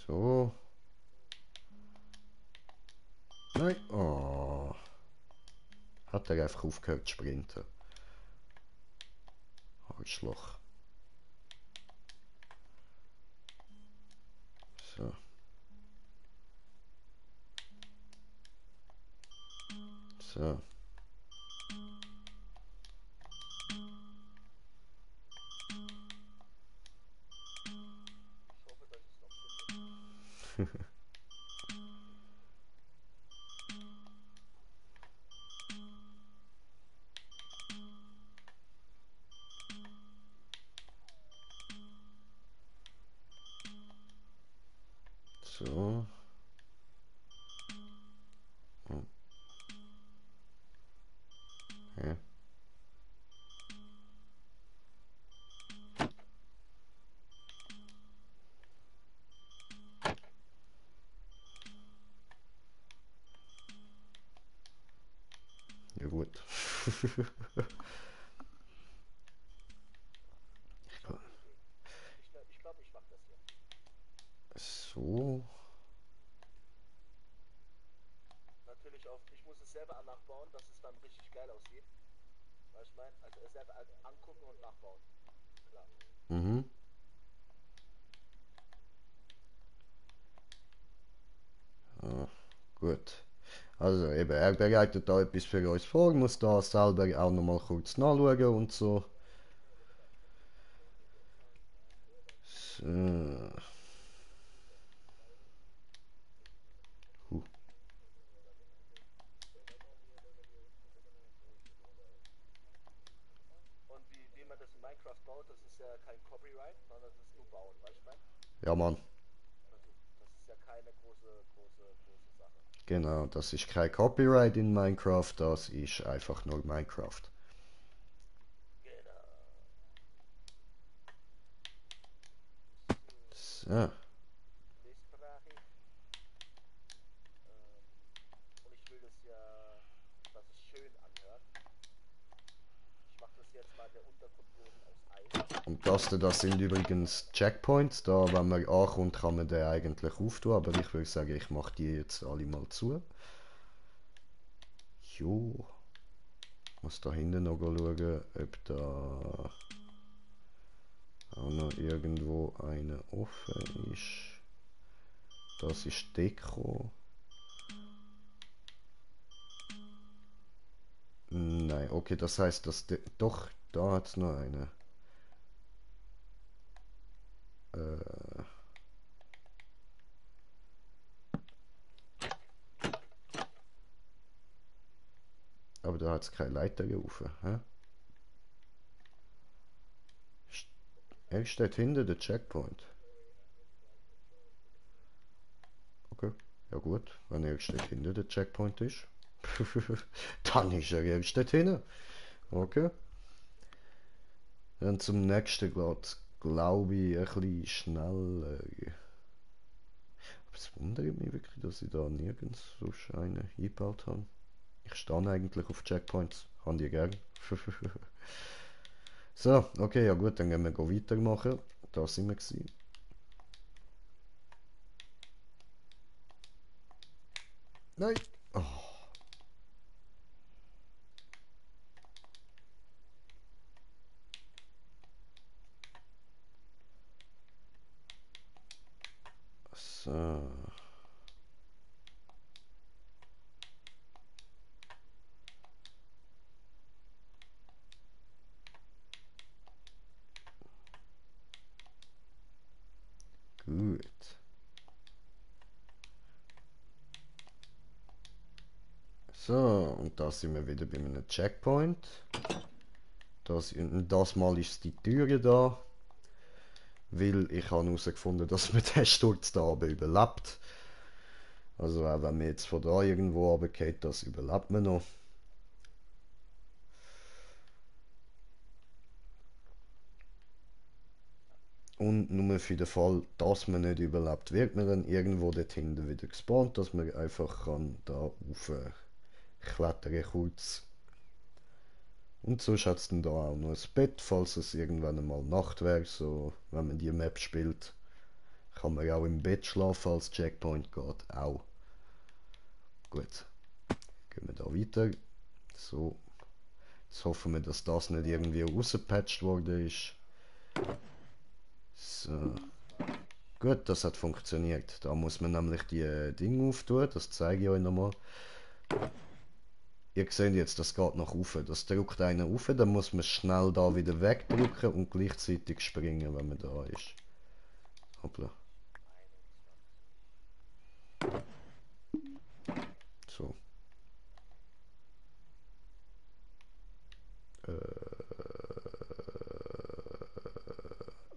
So. Nein. Oh. Hat hat er einfach aufgehört zu sprinten. Arschloch. So. So. Ich hoffe, dass ich es noch finde. So. Hm. Ja. Ja gut. Ich habe eine Idee. Ich glaube, ich mache das hier. So. Natürlich auch, ich muss es selber nachbauen, dass es dann richtig geil aussieht. Weißt du, ich meine? Also es selber angucken und nachbauen. Klar. Mhm. Ah, gut. Also eben, er bereitet da etwas für uns vor, muss da selber auch nochmal kurz nachschauen und so. So. Huh. Und wie man das in Minecraft baut, das ist ja kein Copyright, sondern das ist nur bauen, weißt du, ich meine? Ja, Mann. Das ist ja keine große Sache. Genau, das ist kein Copyright in Minecraft, das ist einfach nur Minecraft. Genau. So. Zweisprachig. Und ich will das ja, dass es schön anhört. Ich mache das jetzt mal der Untergrundboden aus Eis. Und das sind übrigens Checkpoints, da wenn man ankommt, kann man den eigentlich auftun, aber ich würde sagen, ich mache die jetzt alle mal zu. Jo. Muss da hinten noch schauen, ob da auch noch irgendwo eine offen ist. Das ist Deko. Nein, okay, das heißt, doch, da hat es noch eine. Äh, aber da hat es keine Leiter rauf. Hä? Er steht hinter der Checkpoint. Okay, ja gut, wenn er steht hinter der Checkpoint ist, dann ist er steht hinten. Okay. Dann zum nächsten geht glaube ich, ein bisschen schneller. Aber es wundert mich wirklich, dass ich da nirgends sonst einen eingebaut habe. Ich stehe eigentlich auf Checkpoints. Haben die gern. So, okay, ja gut, dann gehen wir weitermachen. Da sind wir gewesen. Nein! Oh, so. Gut. So, und da sind wir wieder bei einem Checkpoint. Das Mal ist die Türe da, weil ich habe herausgefunden, dass man den Sturz da oben überlebt. Also auch wenn man jetzt von da irgendwo runtergeht, das überlebt man noch. Und nur für den Fall, dass man nicht überlebt, wird man dann irgendwo dort hinten wieder gespawnt, dass man einfach kann da rauf klettern kurz. Und sonst hat es dann da auch noch ein Bett, falls es irgendwann einmal Nacht wäre, so wenn man die Map spielt. Kann man ja auch im Bett schlafen als Checkpoint geht. Auch. Gut. Gehen wir da weiter. So. Jetzt hoffen wir, dass das nicht irgendwie rausgepatcht worden ist. So. Gut, das hat funktioniert. Da muss man nämlich die Dinge auftun. Das zeige ich euch nochmal. Ihr seht jetzt, das geht nach oben. Das drückt einen auf, dann muss man schnell da wieder wegdrücken und gleichzeitig springen, wenn man da ist. Hoppla. So.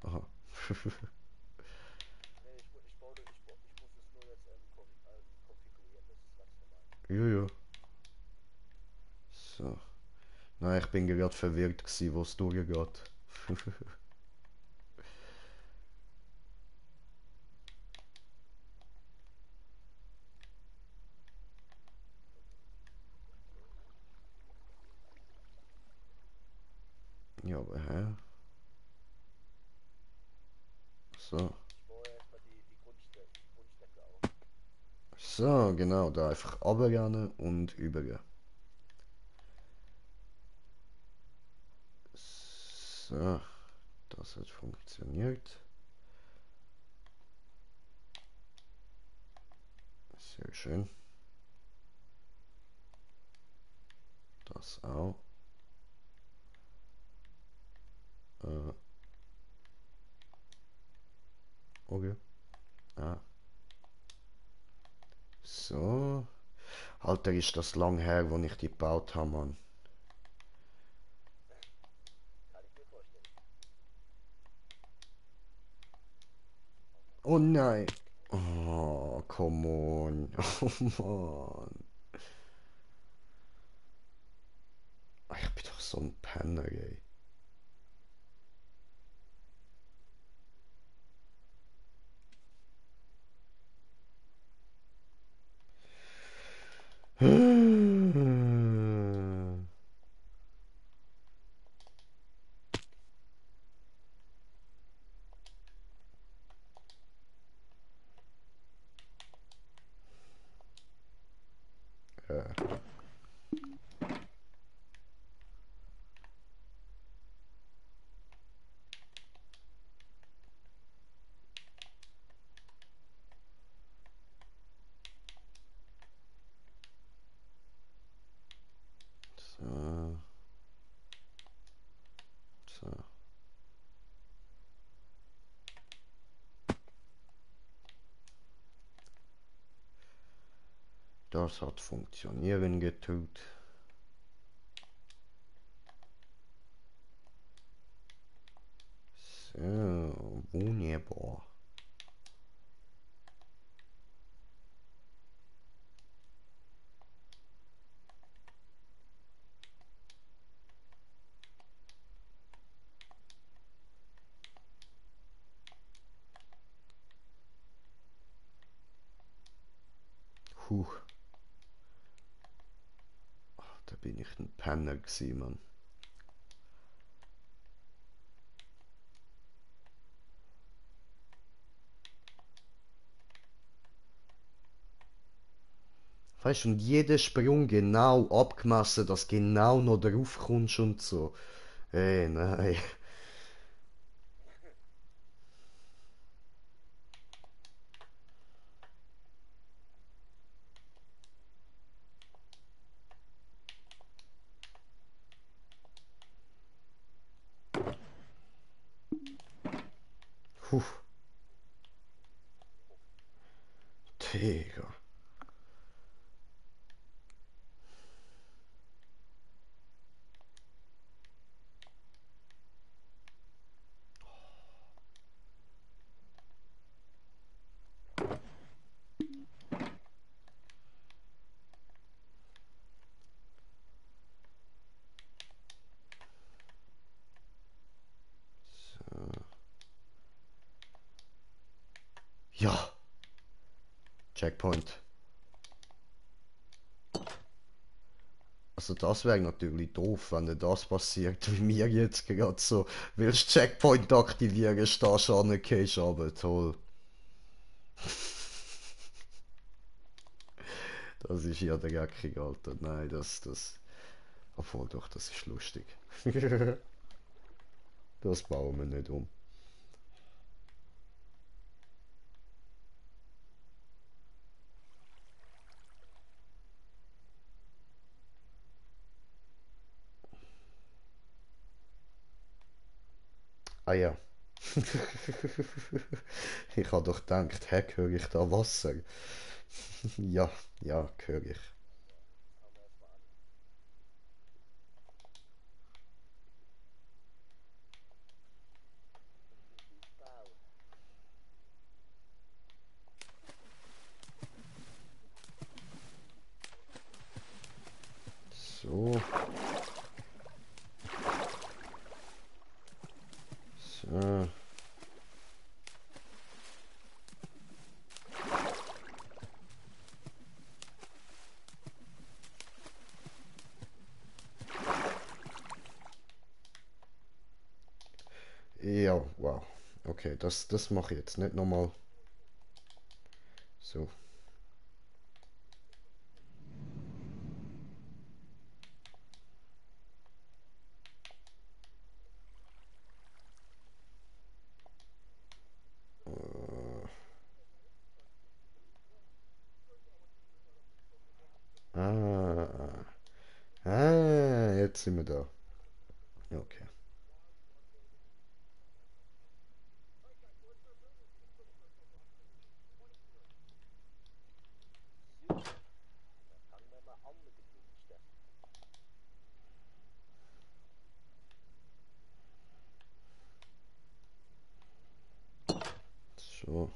Aha. Nee, ich muss es nur jetzt konfigurieren, das ist ganz normal. Jojo. So. Nein, ich bin gerade verwirrt gewesen, wo es durchgeht. Ja, aber hä? So. Ich baue erstmal die Grundstücke auf. So, genau, da einfach runterrennen und übergehen. So, das hat funktioniert. Sehr schön. Das auch. Okay. Ah. So. Alter, ist das lang her, wo ich die gebaut habe, Mann. Kann ich mir vorstellen. Oh nein. Oh, come on. Oh Mann. Ich bin doch so ein Penner, ey. So. So. Das hat funktionieren getut. So, wunderbar. Huh. Ach, da bin ich ein Penner gewesen, Mann. Weißt du, und jeder Sprung genau abgemessen, dass genau noch drauf kommst und so. Ey, nein. Puh. Digga. So. Ja. Checkpoint. Also das wäre natürlich doof, wenn dir das passiert, wie mir jetzt gerade so. Willst Checkpoint aktivieren, stehst du an, gehst aber toll. Das ist ja dreckig, Alter. Nein, das. Obwohl doch, das ist lustig. Das bauen wir nicht um. Ah ja. Ich habe doch gedacht, hä, höre ich da Wasser? Ja, ja, höre ich. Fangen wir erstmal an. Bau. So. So. Ja, wow. Okay, das mache ich jetzt nicht nochmal. So. Ah, jetzt sind wir da. Okay. So, dann fangen wir mal an mit dem Gegenstand. So.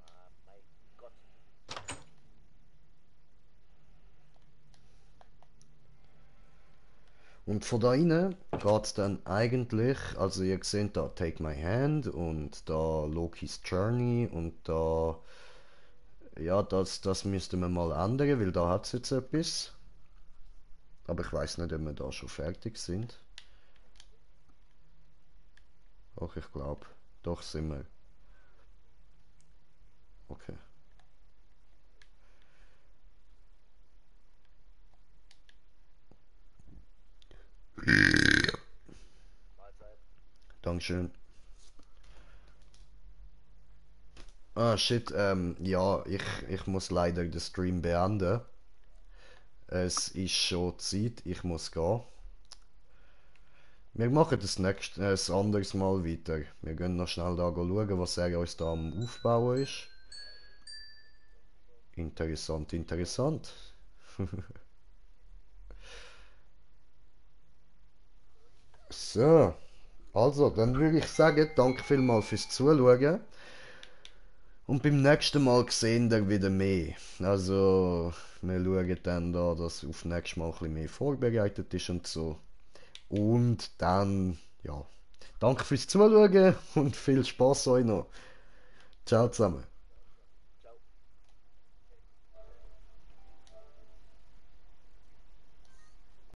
Ah, mein Gott. Und von da rein geht's dann eigentlich, also ihr seht da Take My Hand und da Loki's Journey und da, ja, das müsste man mal ändern, weil da hat's jetzt etwas. Aber ich weiß nicht, ob wir da schon fertig sind. Doch, ich glaube, doch sind wir. Okay. Mahlzeit. Dankeschön. Ah, shit, ja, ich muss leider den Stream beenden. Es ist schon Zeit, ich muss gehen. Wir machen das anderes Mal weiter. Wir gehen noch schnell da schauen, was er uns da am Aufbauen ist. Interessant, interessant. So, also, dann würde ich sagen, danke vielmals fürs Zuschauen. Und beim nächsten Mal sehen wir wieder mehr. Also, wir schauen dann da, dass auf nächstes Mal ein bisschen mehr vorbereitet ist und so. Und dann, ja, danke fürs Zuschauen und viel Spaß euch noch. Ciao zusammen.